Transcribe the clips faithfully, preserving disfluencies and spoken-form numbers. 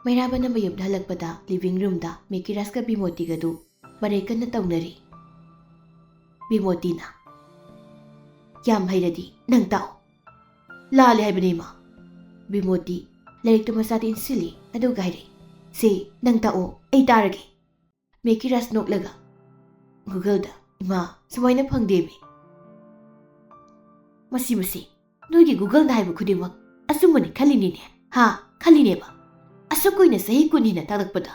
ꯃꯩꯔꯥꯕꯅ ꯃꯌꯨꯝꯗ ꯍꯜꯂꯛꯄꯗ ꯂꯤꯚꯤꯡ ꯔꯨꯝꯗ ꯃꯦꯀꯤꯔꯥꯖꯀ ꯕꯤꯃꯣꯇꯤꯒꯗꯨ ꯃꯔꯩ ꯀꯟꯅ ꯇꯧꯅꯔꯤ꯫ ꯕꯤꯃꯣꯇꯤꯅ, "ꯌꯥꯝ ꯍꯩꯔꯗꯤ ꯅꯪ ꯇꯥꯛꯑꯣ꯫" "ꯂꯥꯜꯂꯦ ꯍꯥꯏꯕꯅꯦ, ꯏꯃꯥ꯫" ꯕꯤꯃꯣꯇꯤ ꯂꯥꯏꯔꯤꯛꯇꯨ ꯃꯆꯥꯗ ꯏꯟꯁꯤꯜꯂꯤ, ꯑꯗꯨꯒ ꯍꯥꯏꯔꯛꯏ, "ꯁꯦ, ꯅꯪ ꯇꯥꯛꯑꯣ, ꯑꯩ ꯇꯥꯔꯒꯦ꯫" ꯃꯦꯀꯤꯔꯥꯖ ꯅꯣꯛꯂꯒ, "ꯒꯨꯒꯜꯗ, ꯏꯃꯥ, ꯁꯨꯃꯥꯏꯅ ꯐꯪꯗꯦꯃꯤ꯫" "ꯃꯁꯤ, ꯃꯁꯤ, ꯅꯣꯏꯒꯤ ꯒꯨꯒꯜꯅ ꯍꯥꯏꯕ ꯈꯨꯗꯤꯡꯃꯛ ꯑꯆꯨꯝꯕꯅꯤ ꯈꯜꯂꯤꯅꯤꯅꯦ, ꯍꯥ? ꯈꯜꯂꯤꯅꯦꯕ꯫ ꯑꯁꯨꯛ ꯀꯨꯏꯅ, ꯆꯍꯤ ꯀꯨꯟ ꯍꯦꯟꯅ ꯇꯥꯛꯂꯛꯄꯗ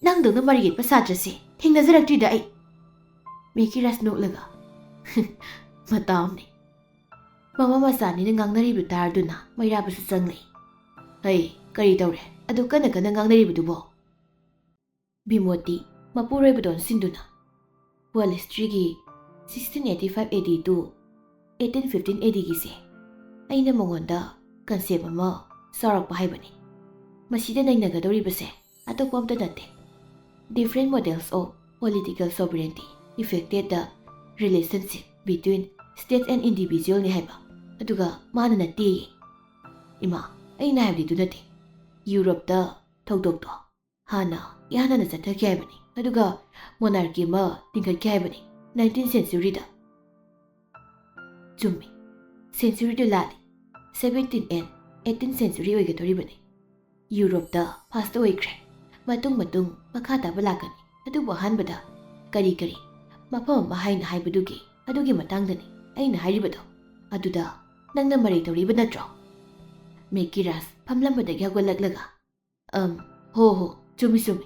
ꯅꯪꯗꯧꯅ ꯃꯔꯩ ꯌꯦꯠꯄ ꯁꯥꯇ꯭ꯔꯁꯦ ꯊꯦꯡꯅꯖꯔꯛꯇ꯭ꯔꯤꯗ ꯑꯩ꯫" ꯃꯦꯀꯤꯔꯥꯖ ꯅꯣꯛꯂꯒ, "ꯃꯇꯥ ꯑꯃꯅꯤ꯫ ꯃꯃꯥ ꯃꯆꯥꯅꯤꯅ ꯉꯥꯡꯅꯔꯤꯕ ꯇꯥꯔꯗꯨꯅ ꯃꯩꯔꯥꯕꯁꯨ ꯆꯪꯂꯛꯏ꯫ ꯍꯩ, ꯀꯔꯤ ꯇꯧꯔꯦ ꯑꯗꯨ ꯀꯟꯅ ꯀꯟꯅ ꯉꯥꯡꯅꯔꯤꯕꯗꯨꯕꯣ?" ꯕꯤꯃꯣꯇꯤ ꯃꯄꯨꯔꯣꯏꯕꯗ ꯑꯣꯟꯁꯤꯟꯗꯨꯅ, "World historyꯒꯤ sixteen eighty five A D to eighteen fifteen A Dꯒꯤꯁꯦ ꯑꯩꯅ ꯃꯉꯣꯟꯗ concept ꯑꯃ ꯆꯥꯎꯔꯥꯛꯄ ꯍꯥꯏꯕꯅꯤ꯫ ꯃꯁꯤꯗ ꯅꯩꯅꯒꯗꯧꯔꯤꯕꯁꯦ ꯑꯇꯣꯞꯄ ꯑꯝꯇ ꯅꯠꯇꯦ꯫ Different models of political sovereignty affected the relationship between state and individualꯅꯤ ꯍꯥꯏꯕ꯫ ꯑꯗꯨꯒ ꯃꯥꯅ ꯅꯠꯇꯦꯌꯦ꯫" "ꯏꯃꯥ, ꯑꯩꯅ ꯍꯥꯏꯕꯗꯤ ꯑꯗꯨ ꯅꯠꯇꯦ꯫ ꯌꯨꯔꯣꯞꯇ ꯊꯧꯗꯣꯛꯇꯣ ꯍꯥꯟꯅ ꯏꯍꯥꯟ ꯍꯥꯟꯅ ꯆꯠꯊꯈꯤ ꯍꯥꯏꯕꯅꯤ, ꯑꯗꯨꯒ monarchy ꯑꯃ ꯂꯤꯡꯈꯠꯈꯤ ꯍꯥꯏꯕꯅꯤ nineteenth centuryꯗ꯫" "ꯆꯨꯝꯃꯤ, centuryꯗꯨ ꯂꯥꯜꯂꯤ꯫ Seventeen and eighteen century ꯑꯣꯏꯒꯗꯧꯔꯤꯕꯅꯤ꯫ ꯌꯨꯔꯣꯞꯇ first ꯑꯣꯏꯈ꯭ꯔꯦ꯫ ꯃꯇꯨꯡ ꯃꯇꯨꯡ ꯃꯈꯥ ꯇꯥꯕ ꯂꯥꯛꯀꯅꯤ꯫ ꯑꯗꯨꯕꯨ ꯑꯍꯥꯟꯕꯗ ꯀꯔꯤ ꯀꯔꯤ ꯃꯐꯝ ꯑꯃ ꯍꯥꯏꯅ ꯍꯥꯏꯕꯗꯨꯒꯤ, ꯑꯗꯨꯒꯤ ꯃꯇꯥꯡꯗꯅꯤ ꯑꯩꯅ ꯍꯥꯏꯔꯤꯕꯗꯣ꯫ ꯑꯗꯨꯗ ꯅꯪꯅ ꯃꯔꯩ ꯇꯧꯔꯤꯕ ꯅꯠꯇ꯭ꯔꯣ?" ꯃꯦꯀꯤꯔꯥꯖ ꯐꯝꯂꯝꯕꯗꯒꯤ ꯍꯧꯒꯠꯂꯛꯂꯒ, "ꯑꯝ, ꯍꯣ ꯍꯣ, ꯆꯨꯝꯃꯤ ꯆꯨꯝꯃꯤ꯫"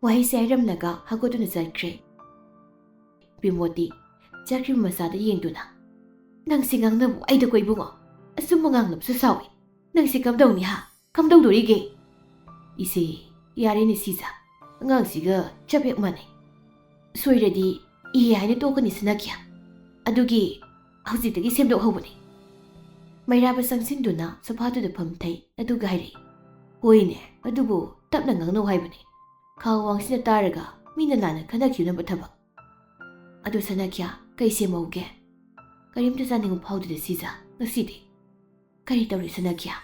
ꯋꯥꯍꯩꯁꯦ ꯍꯥꯏꯔꯝꯂꯒ ꯍꯧꯒꯠꯇꯨꯅ ꯆꯠꯈ꯭ꯔꯦ꯫ ꯕꯤꯃꯣꯇꯤ ꯆꯠꯈ꯭ꯔꯤꯕ ꯃꯆꯥꯗ ꯌꯦꯡꯗꯨꯅ, "ꯅꯪꯁꯤ ꯉꯥꯡꯅꯕ ꯋꯥꯏꯗꯀꯣ ꯏꯕꯨꯡꯉꯣ꯫ ꯑꯆꯨꯝꯕ ꯉꯥꯡꯅꯕꯁꯨ ꯁꯥꯎꯏ꯫ ꯅꯪꯁꯤ ꯀꯝꯗꯧꯅꯤ ꯍꯥ? ꯀꯝꯗꯧꯗꯣꯔꯤꯒꯦ?" "ꯏꯆꯦ, ꯌꯥꯔꯦꯅꯦ ꯁꯤꯖ꯫ ꯑꯉꯥꯡꯁꯤꯒ ꯆꯞ ꯍꯦꯛ ꯃꯥꯟꯅꯩ꯫ ꯁꯣꯏꯔꯗꯤ ꯏꯍꯦ ꯍꯥꯏꯅ ꯇꯣꯛꯀꯅꯤ ꯁꯅꯥꯈꯤꯌꯥ꯫ ꯑꯗꯨꯒꯤ ꯍꯧꯖꯤꯛꯇꯒꯤ ꯁꯦꯝꯗꯣꯛꯍꯧꯕꯅꯤ꯫" ꯃꯩꯔꯥꯕ ꯆꯪꯁꯤꯟꯗꯨꯅ ꯁꯣꯐꯥꯗꯨꯗ ꯐꯝꯊꯩ, ꯑꯗꯨꯒ ꯍꯥꯏꯔꯛꯏ, "ꯍꯣꯏꯅꯦ, ꯑꯗꯨꯕꯨ ꯇꯞꯅ ꯉꯥꯡꯅꯧ ꯍꯥꯏꯕꯅꯤ꯫ ꯈꯥ ꯋꯥꯡꯁꯤꯅ ꯇꯥꯔꯒ ꯃꯤꯅ ꯂꯥꯟꯅ ꯈꯟꯅꯈꯤꯅꯕ ꯊꯕꯛ꯫ ꯑꯗꯨ ꯁꯅꯥꯈꯤꯌꯥ, ꯀꯩ ꯁꯦꯝꯍꯧꯒꯦ? ꯀꯔꯤꯝꯇ ꯆꯥꯅꯤꯡꯕ ꯐꯥꯎꯗꯦꯗ ꯁꯤꯖ, ꯉꯁꯤꯗꯤ꯫" "ꯀꯔꯤ ꯇꯧꯔꯦ ꯁꯅꯥꯈꯤꯌꯥ?"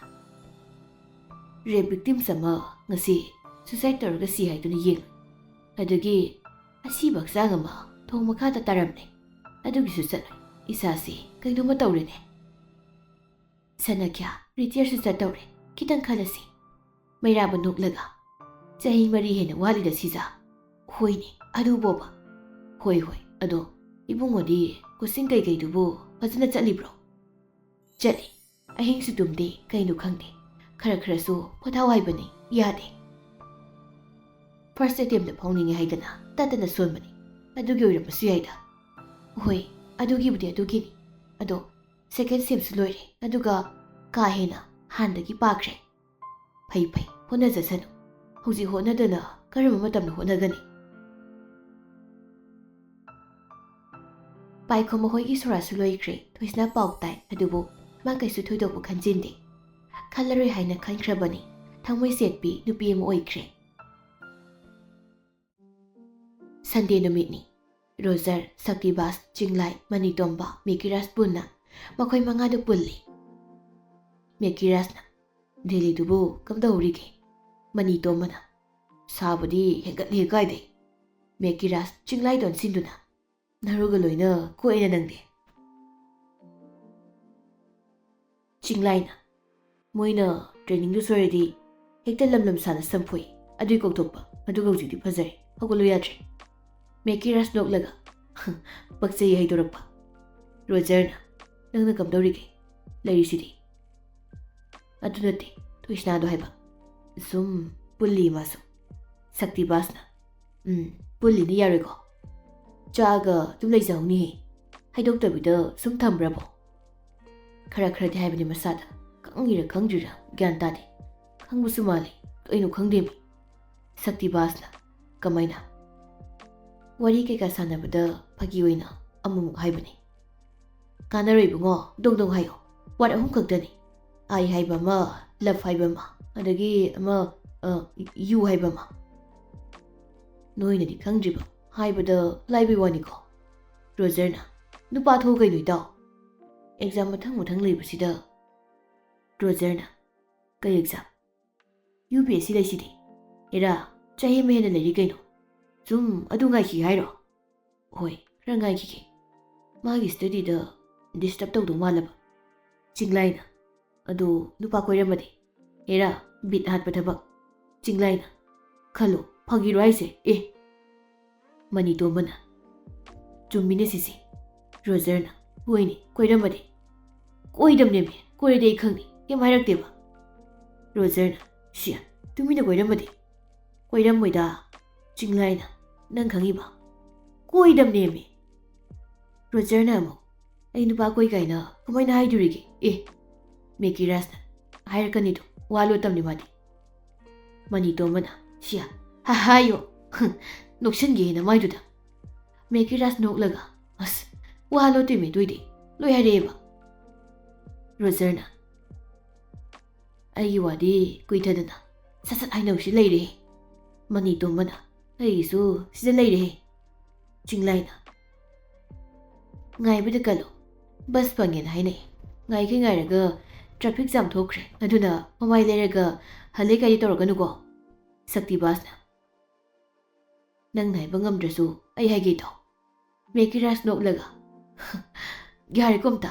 ꯔꯦꯞ ꯚꯤꯛꯇꯤꯝꯁ ꯑꯃ ꯉꯁꯤ ꯁꯨꯁꯥꯏꯗ ꯇꯧꯔꯒ ꯁꯤ ꯍꯥꯏꯗꯨꯅ ꯌꯦꯡꯂꯨꯏ꯫ ꯑꯗꯨꯒꯤ ꯑꯁꯤꯕ ꯍꯛꯆꯥꯡ ꯑꯃ ꯊꯣꯡ ꯃꯈꯥꯗ ꯇꯥꯔꯝꯂꯦ꯫ ꯑꯗꯨꯒꯤꯁꯨ ꯆꯠꯂꯣꯏ꯫ ꯏꯁꯥꯁꯤ ꯀꯩꯅꯣꯝꯃ ꯇꯧꯔꯦꯅꯦ꯫ ꯁꯅꯥꯈ꯭ꯌꯥ ꯔꯤꯇꯤꯌꯔꯁꯨ ꯆꯠꯇꯧꯔꯦ꯫ ꯈꯤꯇꯪ ꯈꯜꯂꯁꯤ꯫ ꯃꯩꯔꯥꯕ ꯅꯣꯛꯂꯒ, "ꯆꯍꯤ ꯃꯔꯤ ꯍꯦꯟꯅ ꯋꯥꯠꯂꯤꯗ ꯁꯤꯖꯥ?" "ꯍꯣꯏꯅꯦ, ꯑꯗꯨꯕꯣꯕ?" "ꯍꯣꯏ, ꯍꯣꯏ꯫ ꯑꯗꯣ ꯏꯕꯨꯡꯉꯣꯗꯤ ꯀꯣꯆꯤꯡ ꯀꯩꯀꯩꯗꯨꯕꯨ ꯐꯖꯅ ꯆꯠꯂꯤꯕ꯭ꯔꯣ?" "ꯆꯠꯂꯤ꯫ ꯑꯍꯤꯡꯁꯨ ꯇꯨꯝꯗꯦ, ꯀꯩꯅꯣ ꯈꯪꯗꯦ꯫ ꯈꯔ ꯈꯔꯁꯨ ꯄꯣꯊꯥꯎ ꯍꯥꯏꯕꯅꯤ, ꯌꯥꯗꯦ꯫ ꯐꯥꯔꯁ ꯑꯦꯇꯦꯝꯞꯇ ꯐꯥꯎꯅꯤꯡꯉꯦ ꯍꯥꯏꯗꯅ ꯇꯠꯇꯅ ꯁꯣꯟꯕꯅꯤ꯫ ꯑꯗꯨꯒꯤ ꯑꯣꯏꯔꯝꯕꯁꯨ ꯌꯥꯏꯗ꯫" "ꯍꯣꯏ, ꯑꯗꯨꯒꯤꯕꯨꯗꯤ ꯑꯗꯨꯒꯤꯅꯤ꯫ ꯑꯗꯣ ꯁꯦꯀꯦꯟ ꯁꯦꯝꯁꯨ ꯂꯣꯏꯔꯦ, ꯑꯗꯨꯒ ꯀꯥ ꯍꯦꯟꯅ ꯍꯥꯟꯅꯗꯒꯤ ꯄꯥꯈ꯭ꯔꯦ꯫" "ꯐꯩ, ꯐꯩ, ꯍꯣꯠꯅꯖꯁꯅꯨ꯫ ꯍꯧꯖꯤꯛ ꯍꯣꯠꯅꯗꯅ ꯀꯔꯝꯕ ꯃꯇꯝꯗ ꯍꯣꯠꯅꯒꯅꯤ?" ꯄꯥꯏꯈꯣꯝꯕ ꯍꯣꯏꯒꯤ ꯁꯣꯔꯥꯠꯁꯨ ꯂꯣꯏꯈ꯭ꯔꯦ꯫ ꯊꯣꯏꯁꯅꯥ ꯄꯥꯎ ꯇꯥꯏ, ꯑꯗꯨꯕꯨ ꯃꯥ ꯀꯩꯁꯨ ꯊꯣꯏꯗꯣꯛꯄ ꯈꯟꯖꯤꯟꯗꯦ꯫ ꯈꯜꯂꯔꯣꯏ ꯍꯥꯏꯅ ꯈꯟꯈ꯭ꯔꯕꯅꯤ꯫ ꯊꯃꯣꯏ ꯁꯦꯠꯄꯤ ꯅꯨꯄꯤ ꯑꯃ ꯑꯣꯏꯈ꯭ꯔꯦ꯫ ꯁꯟꯗꯦ ꯅꯨꯃꯤꯠꯅꯤ꯫ ꯔꯣꯖꯔ, ꯁꯛꯇꯤꯕꯥꯁ, ꯆꯤꯡꯂꯥꯏ, ꯃꯅꯤꯇꯣꯝꯕ, ꯃꯦꯀꯤꯔꯥꯖ ꯄꯨꯟꯅ ꯃꯈꯣꯏ ꯃꯉꯥꯗꯨ ꯄꯨꯜꯂꯤ꯫ ꯃꯦꯀꯤꯔꯥꯖꯅ, "ꯗꯦꯜꯂꯤꯗꯨꯕꯨ ꯀꯝꯗꯧꯔꯤꯒꯦ?" ꯃꯅꯤꯇꯣꯝꯕꯅ, "ꯁꯥꯕꯗꯤ ꯍꯦꯟꯒꯠꯂꯦ ꯀꯥꯏꯗꯩ?" ꯃꯦꯀꯤꯔꯥꯖ ꯆꯤꯡꯂꯥꯏꯗ ꯑꯣꯟꯁꯤꯟꯗꯨꯅ, "ꯅꯔꯨꯒ ꯂꯣꯏꯅ ꯀꯣꯛꯑꯦꯅ ꯅꯪꯗꯤ?" ꯆꯤꯡꯂꯥꯏꯅ, "ꯃꯣꯏꯅ ꯇ꯭ꯔꯦꯅꯤꯡꯗꯨ ꯁꯣꯏꯔꯗꯤ ꯍꯦꯛꯇ ꯂꯝ ꯂꯝ ꯁꯥꯟꯅ ꯁꯝꯐꯨꯏ꯫ ꯑꯗꯨꯏ ꯀꯧꯊꯣꯛꯄ꯫ ꯑꯗꯨꯒ ꯍꯧꯖꯤꯛꯇꯤ ꯐꯖꯔꯦ꯫ ꯍꯧꯒꯠꯂꯨ ꯌꯥꯗ꯭ꯔꯦ꯫" ꯃꯦꯀꯤꯔꯥꯖ ꯅꯣꯛꯂꯒ, "ꯄꯛꯆꯩ ꯍꯥꯏꯗꯣꯔꯛꯄ꯫" ꯔꯣꯖꯔꯅ, "ꯅꯪꯅ ꯀꯝꯗꯧꯔꯤꯒꯦ? ꯂꯩꯔꯤꯁꯤꯗꯤ꯫" "ꯑꯗꯨ ꯅꯠꯇꯦ, ꯊꯣꯏꯁꯅꯥꯗꯣ ꯍꯥꯏꯕ꯫ ꯁꯨꯝ ꯄꯨꯜꯂꯤ ꯃꯥꯁꯨ꯫" ꯁꯛꯇꯤꯕꯥꯁꯅ, "ꯎꯝ, ꯄꯨꯜꯂꯤꯅ ꯌꯥꯔꯣꯏꯀꯣ꯫ ꯆꯥꯛꯑꯒ ꯑꯗꯨꯝ ꯂꯩꯖꯍꯧꯅꯤꯍꯦ꯫ ꯍꯥꯏꯗꯣꯛꯇꯕꯤꯗ ꯁꯨꯝ ꯊꯝꯕ꯭ꯔꯕꯣ?" "ꯈꯔ ꯈꯔꯗꯤ ꯍꯥꯏꯕꯅꯤ ꯃꯁꯥꯗ꯫ ꯈꯪꯉꯤꯔ ꯈꯪꯗ꯭ꯔꯤꯔ ꯒ꯭ꯌꯥꯟ ꯇꯥꯗꯦ꯫ ꯈꯪꯕꯁꯨ ꯃꯥꯜꯂꯤ꯫ ꯀꯩꯅꯣ ꯈꯪꯗꯦꯃꯤ꯫" ꯁꯛꯇꯤꯕꯥꯁꯅ, "ꯀꯃꯥꯏꯅ?" "ꯋꯥꯔꯤ ꯀꯩꯀꯥ ꯁꯥꯟꯅꯕꯗ ꯐꯥꯒꯤ ꯑꯣꯏꯅ ꯑꯃꯨꯛꯃꯨꯛ ꯍꯥꯏꯕꯅꯤ꯫" "ꯀꯥꯟꯅꯔꯣꯏ ꯏꯕꯨꯡꯉꯣ, ꯗꯣꯡ ꯗꯣꯡ ꯍꯥꯏꯌꯣ꯫ ꯋꯥꯔꯗ ꯑꯍꯨꯝ ꯈꯛꯇꯅꯤ꯫ I ꯍꯥꯏꯕ ꯑꯃ, love ꯍꯥꯏꯕ ꯑꯃ, ꯑꯗꯒꯤ ꯑꯃ, ꯑ, you ꯍꯥꯏꯕ ꯑꯃ꯫" "ꯅꯣꯏꯅꯗꯤ ꯈꯪꯗ꯭ꯔꯤꯕ ꯍꯥꯏꯕꯗ ꯂꯥꯏꯕꯩ ꯋꯥꯅꯤꯀꯣ꯫" ꯔꯣꯖꯔꯅ, "ꯅꯨꯄꯥ ꯊꯣꯛꯎ ꯀꯩꯅꯣ ꯏꯇꯥꯎ꯫ ꯑꯦꯛꯖꯥꯝ ꯃꯊꯪ ꯃꯊꯪ ꯂꯩꯕꯁꯤꯗ꯫" ꯔꯣꯖꯔꯅ, "ꯀꯩ exam?" U P S C ꯂꯩꯁꯤꯗꯤ꯫ ꯑꯦꯔꯥ, ꯆꯍꯤ ꯑꯃ ꯍꯦꯟꯅ ꯂꯩꯔꯤ ꯀꯩꯅꯣ꯫ ꯁꯨꯝ ꯑꯗꯨ ꯉꯥꯏꯈꯤꯒꯦ ꯍꯥꯏꯔꯣ? ꯍꯣꯏ, ꯈꯔ ꯉꯥꯏꯈꯤꯒꯦ꯫ ꯃꯥꯒꯤ studyꯗ disturb ꯇꯧꯗꯧ ꯃꯥꯜꯂꯕ꯫ ꯆꯤꯡꯂꯥꯏꯅ, "ꯑꯗꯣ ꯅꯨꯄꯥ ꯀꯣꯏꯔꯝꯃꯗꯤ?" ꯑꯦꯔꯥ, ꯕꯤꯠ ꯍꯥꯠꯄ ꯊꯕꯛ꯫ ꯆꯤꯡꯂꯥꯏꯅ, "ꯈꯜꯂꯣ, ꯐꯥꯒꯤꯔꯣ ꯍꯥꯏꯁꯦ? ꯑꯦ!" ꯃꯅꯤꯇꯣꯝꯕꯅ, "ꯆꯨꯝꯃꯤꯅꯦ ꯁꯤꯁꯦ꯫" ꯔꯣꯖꯔꯅ, "ꯍꯣꯏꯅꯦ, ꯀꯣꯏꯔꯝꯃꯗꯤ?" "ꯀꯣꯏꯗꯕꯅꯦꯃꯤ, ꯀꯣꯏꯔꯗꯤ ꯑꯩ ꯈꯪꯅꯤ, ꯀꯩꯝ ꯍꯥꯏꯔꯛꯇꯦꯕ꯫" ꯔꯣꯖꯔꯅ, "ꯁꯤꯌꯥ, ꯇꯨꯃꯤꯟꯅ ꯀꯣꯏꯔꯝꯃꯗꯤ?" "ꯀꯣꯏꯔꯝꯃꯣꯏꯗ꯫" ꯆꯤꯡꯂꯥꯏꯅ, "ꯅꯪ ꯈꯪꯉꯤꯕ?" "ꯀꯣꯏꯗꯕꯅꯦꯃꯤ꯫" ꯔꯣꯖꯔꯅ ꯑꯃꯨꯛ, "ꯑꯩ ꯅꯨꯄꯥ ꯀꯣꯏ ꯀꯥꯏꯅ ꯀꯃꯥꯏꯅ ꯍꯥꯏꯗꯣꯔꯤꯒꯦ? ꯑꯦ, ꯃꯦꯀꯤꯔꯥꯖꯅ ꯍꯥꯏꯔꯛꯀꯅꯤꯗꯣ, ꯋꯥ ꯂꯣꯠꯇꯕꯅꯤ ꯃꯥꯗꯤ꯫" ꯃꯅꯤꯇꯣꯝꯕꯅ, "ꯁꯤꯌꯥ, ꯍꯥ, ꯍꯥꯏꯌꯣ꯫" ꯅꯣꯛꯁꯟꯒꯦ ꯅꯃꯥꯏꯗꯨꯗ꯫ ꯃꯦꯀꯤꯔꯥꯖ ꯅꯣꯛꯂꯒ, "ꯑꯁ, ꯋꯥ ꯂꯣꯠꯇꯣꯏꯃꯤ ꯑꯗꯨꯏꯗꯤ, ꯂꯣꯏ ꯍꯥꯏꯔꯛꯑꯦꯕ꯫" ꯔꯣꯖꯔꯅ, "ꯑꯩꯒꯤ ꯋꯥꯗꯤ ꯀꯨꯏꯊꯗꯅ ꯁꯠ ꯁꯠ ꯍꯥꯏꯅꯧꯁꯤ ꯂꯩꯔꯦ꯫" ꯃꯅꯤꯇꯣꯝꯕꯅ, "ꯑꯩꯒꯤꯁꯨ ꯁꯤꯗ ꯂꯩꯔꯦ꯫" ꯆꯤꯡꯂꯥꯏꯅ, "ꯉꯥꯏꯕꯗ ꯀꯜꯂꯨ, ꯕꯁ ꯐꯪꯉꯦꯅ ꯍꯥꯏꯅꯩ꯫ ꯉꯥꯏꯈꯩ ꯉꯥꯏꯔꯒ traffic jam ꯊꯣꯛꯈ꯭ꯔꯦ, ꯑꯗꯨꯅ ꯃꯃꯥꯏ ꯂꯩꯔꯒ ꯍꯜꯂꯦ ꯀꯥꯏꯗꯤ ꯇꯧꯔꯛꯀꯅꯨꯀꯣ꯫" ꯁꯛꯇꯤꯕꯥꯁꯅ, "ꯅꯪꯅ ꯍꯥꯏꯕ ꯉꯝꯗ꯭ꯔꯁꯨ ꯑꯩ ꯍꯥꯏꯒꯦ ꯇꯧ꯫" ꯃꯦꯀꯤꯔꯥꯖ ꯅꯣꯛꯂꯒ, "ꯌꯥꯔꯦꯀꯣ ꯑꯝꯇ꯫"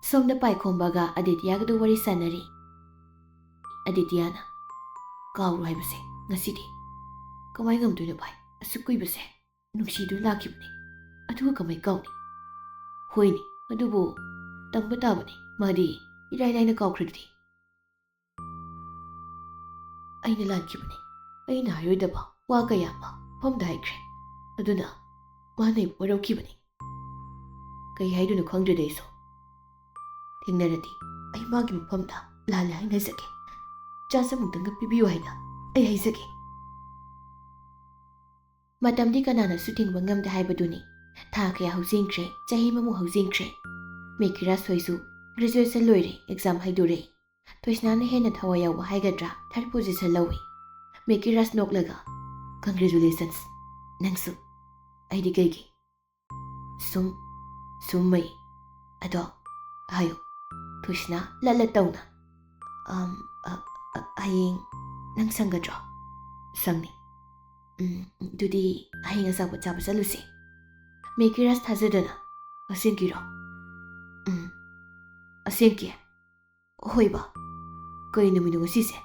ꯁꯣꯝꯗ ꯄꯥꯏꯈꯣꯝꯕꯒ ꯑꯗꯤꯇꯤꯌꯥꯒꯗꯨ ꯋꯥꯔꯤ ꯁꯥꯟꯅꯔꯤ꯫ ꯑꯗꯤꯇꯤꯌꯥꯅ, "ꯀꯥꯎꯔꯣ ꯍꯥꯏꯕꯁꯦ ꯉꯁꯤꯗꯤ꯫ ꯀꯃꯥꯏ ꯉꯝꯗꯣꯏꯅꯣ ꯚꯥꯏ? ꯑꯁꯨꯛ ꯀꯨꯏꯕꯁꯦ ꯅꯨꯡꯁꯤꯗꯨꯅ ꯂꯥꯛꯈꯤꯕꯅꯦ꯫ ꯑꯗꯨꯒ ꯀꯃꯥꯏ ꯀꯥꯎꯅꯤ?" "ꯍꯣꯏꯅꯦ, ꯑꯗꯨꯕꯨ ꯇꯝꯕ ꯇꯥꯕꯅꯤ꯫ ꯃꯥꯗꯤ ꯏꯔꯥꯏ ꯂꯥꯏꯅ ꯀꯥꯎꯈ꯭ꯔꯗꯨꯗꯤ꯫" "ꯑꯩꯅ ꯂꯥꯟꯈꯤꯕꯅꯤ꯫ ꯑꯩꯅ ꯍꯥꯏꯔꯣꯏꯗꯕ ꯋꯥ ꯀꯌꯥ ꯑꯃ ꯃꯐꯝꯗ ꯍꯥꯏꯈ꯭ꯔꯦ꯫ ꯑꯗꯨꯅ ꯃꯥꯅ ꯑꯩꯕꯨ ꯋꯥꯔꯧꯈꯤꯕꯅꯤ꯫ ꯀꯩ ꯍꯥꯏꯗꯣꯏꯅꯣ ꯈꯪꯗ꯭ꯔꯦꯗ ꯑꯩꯁꯨ꯫ ꯊꯦꯡꯅꯔꯗꯤ ꯑꯩ ꯃꯥꯒꯤ ꯃꯐꯝꯗ ꯂꯥꯜꯂꯦ ꯍꯥꯏꯅ ꯍꯥꯏꯖꯒꯦ꯫ Chance ꯑꯃꯨꯛꯇꯪꯒ ꯄꯤꯕꯤꯌꯨ ꯍꯥꯏꯅ ꯑꯩ ꯍꯥꯏꯖꯒꯦ꯫" ꯃꯇꯝꯗꯤ ꯀꯅꯥꯅꯁꯨ ꯊꯤꯡꯕ ꯉꯝꯗꯦ ꯍꯥꯏꯕꯗꯨꯅꯤ꯫ ꯊꯥ ꯀꯌꯥ ꯍꯧꯖꯤꯟꯈ꯭ꯔꯦ, ꯆꯍꯤ ꯑꯃꯃꯨꯛ ꯍꯧꯖꯤꯟꯈ꯭ꯔꯦ꯫ ꯃꯦꯀꯤꯔꯥꯖ ꯍꯣꯏꯁꯨ graduation ꯂꯣꯏꯔꯦ, exam ꯍꯥꯏꯗꯣꯔꯦ꯫ ꯊꯣꯏꯁꯅꯥꯅ ꯍꯦꯟꯅ ꯊꯋꯥꯏ ꯌꯥꯎꯕ ꯍꯥꯏꯒꯗ꯭ꯔꯥ, third position ꯂꯧꯏ꯫ ꯃꯦꯀꯤꯔꯥꯖ ꯅꯣꯛꯂꯒ, "Congratulations, ꯅꯪꯁꯨ꯫ ꯑꯩꯗꯤ ꯀꯩꯒꯤ?" "ꯁꯨꯝ, ꯁꯨꯝ ꯃꯩ꯫ ꯑꯗꯣ ꯍꯥꯏꯌꯨ꯫ ꯊꯣꯏꯁꯅꯥ ꯂꯠ ꯂꯠ ꯇꯧꯅ꯫ "ꯑꯝ, ꯑ, ꯑ, ꯍꯌꯦꯡ ꯅꯪ ꯁꯪꯒꯗ꯭ꯔꯣ?" "ꯁꯪꯅꯤ꯫ ꯎꯝ, ꯑꯗꯨꯗꯤ ꯍꯌꯦꯡ ꯑꯆꯥꯄꯣꯠ ꯆꯥꯕ ꯆꯠꯂꯨꯁꯦ꯫" ꯃꯦꯀꯤꯔꯥꯁ ꯊꯥꯖꯗꯅ, "ꯑꯁꯦꯡꯀꯤꯔꯣ?" "ꯎꯝ, ꯑꯁꯦꯡꯀꯤ꯫ ꯍꯣꯏꯕ꯫ ꯀꯩ ꯅꯨꯃꯤꯠꯅꯣ ꯉꯁꯤꯁꯦ?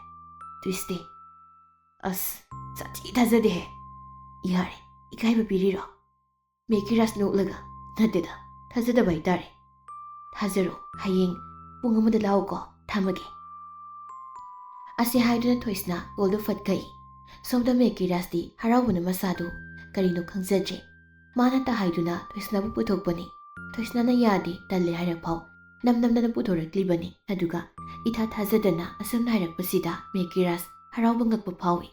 ꯇ꯭ꯌꯨꯁꯗꯦ꯫ ꯑꯁ, ꯁꯥꯊꯤ ꯊꯥꯖꯗꯦꯍꯦ꯫ ꯌꯥꯔꯦ, ꯏꯀꯥꯏꯕ ꯄꯤꯔꯤꯔꯣ?" ꯃꯦꯀꯤꯔꯥꯁ ꯅꯣꯛꯂꯒ, "ꯅꯠꯇꯦꯗ, ꯊꯥꯖꯗꯕ ꯍꯥꯏꯇꯥꯔꯦ꯫ ꯊꯥꯖꯔꯣ, ꯍꯌꯦꯡ ꯄꯨꯡ ꯑꯃꯗ ꯂꯥꯛꯑꯣꯀꯣ, ꯊꯝꯃꯒꯦ꯫" ꯑꯁꯤ ꯍꯥꯏꯗꯨꯅ ꯊꯣꯏꯁꯅꯥ ꯀꯣꯜꯗꯨ ꯐꯠ ꯀꯛꯏ꯫ ꯁꯣꯝꯗ ꯃꯦꯀꯤꯔꯥꯁꯇꯤ ꯍꯔꯥꯎꯕꯅ ꯃꯁꯥꯗꯨ ꯀꯔꯤꯅꯣ ꯈꯪꯖꯗ꯭ꯔꯦ꯫ ꯃꯥꯅ ꯇꯥꯍꯩꯗꯨꯅ ꯊꯣꯏꯁꯅꯥꯕꯨ ꯄꯨꯊꯣꯛꯄꯅꯤ꯫ ꯊꯣꯏꯁꯅꯥꯅ ꯌꯥꯗꯦ, ꯇꯜꯂꯦ ꯍꯥꯏꯔꯛꯐꯥꯎ ꯅꯝ ꯅꯝꯗꯅ ꯄꯨꯊꯣꯔꯛꯂꯤꯕꯅꯤ꯫ ꯑꯗꯨꯒ ꯏꯊꯥ ꯊꯥꯖꯗꯅ ꯑꯁꯨꯝꯅ ꯍꯥꯏꯔꯛꯄꯁꯤꯗ ꯃꯦꯀꯤꯔꯥꯁ ꯍꯔꯥꯎꯕ ꯉꯛꯄ ꯐꯥꯎꯏ꯫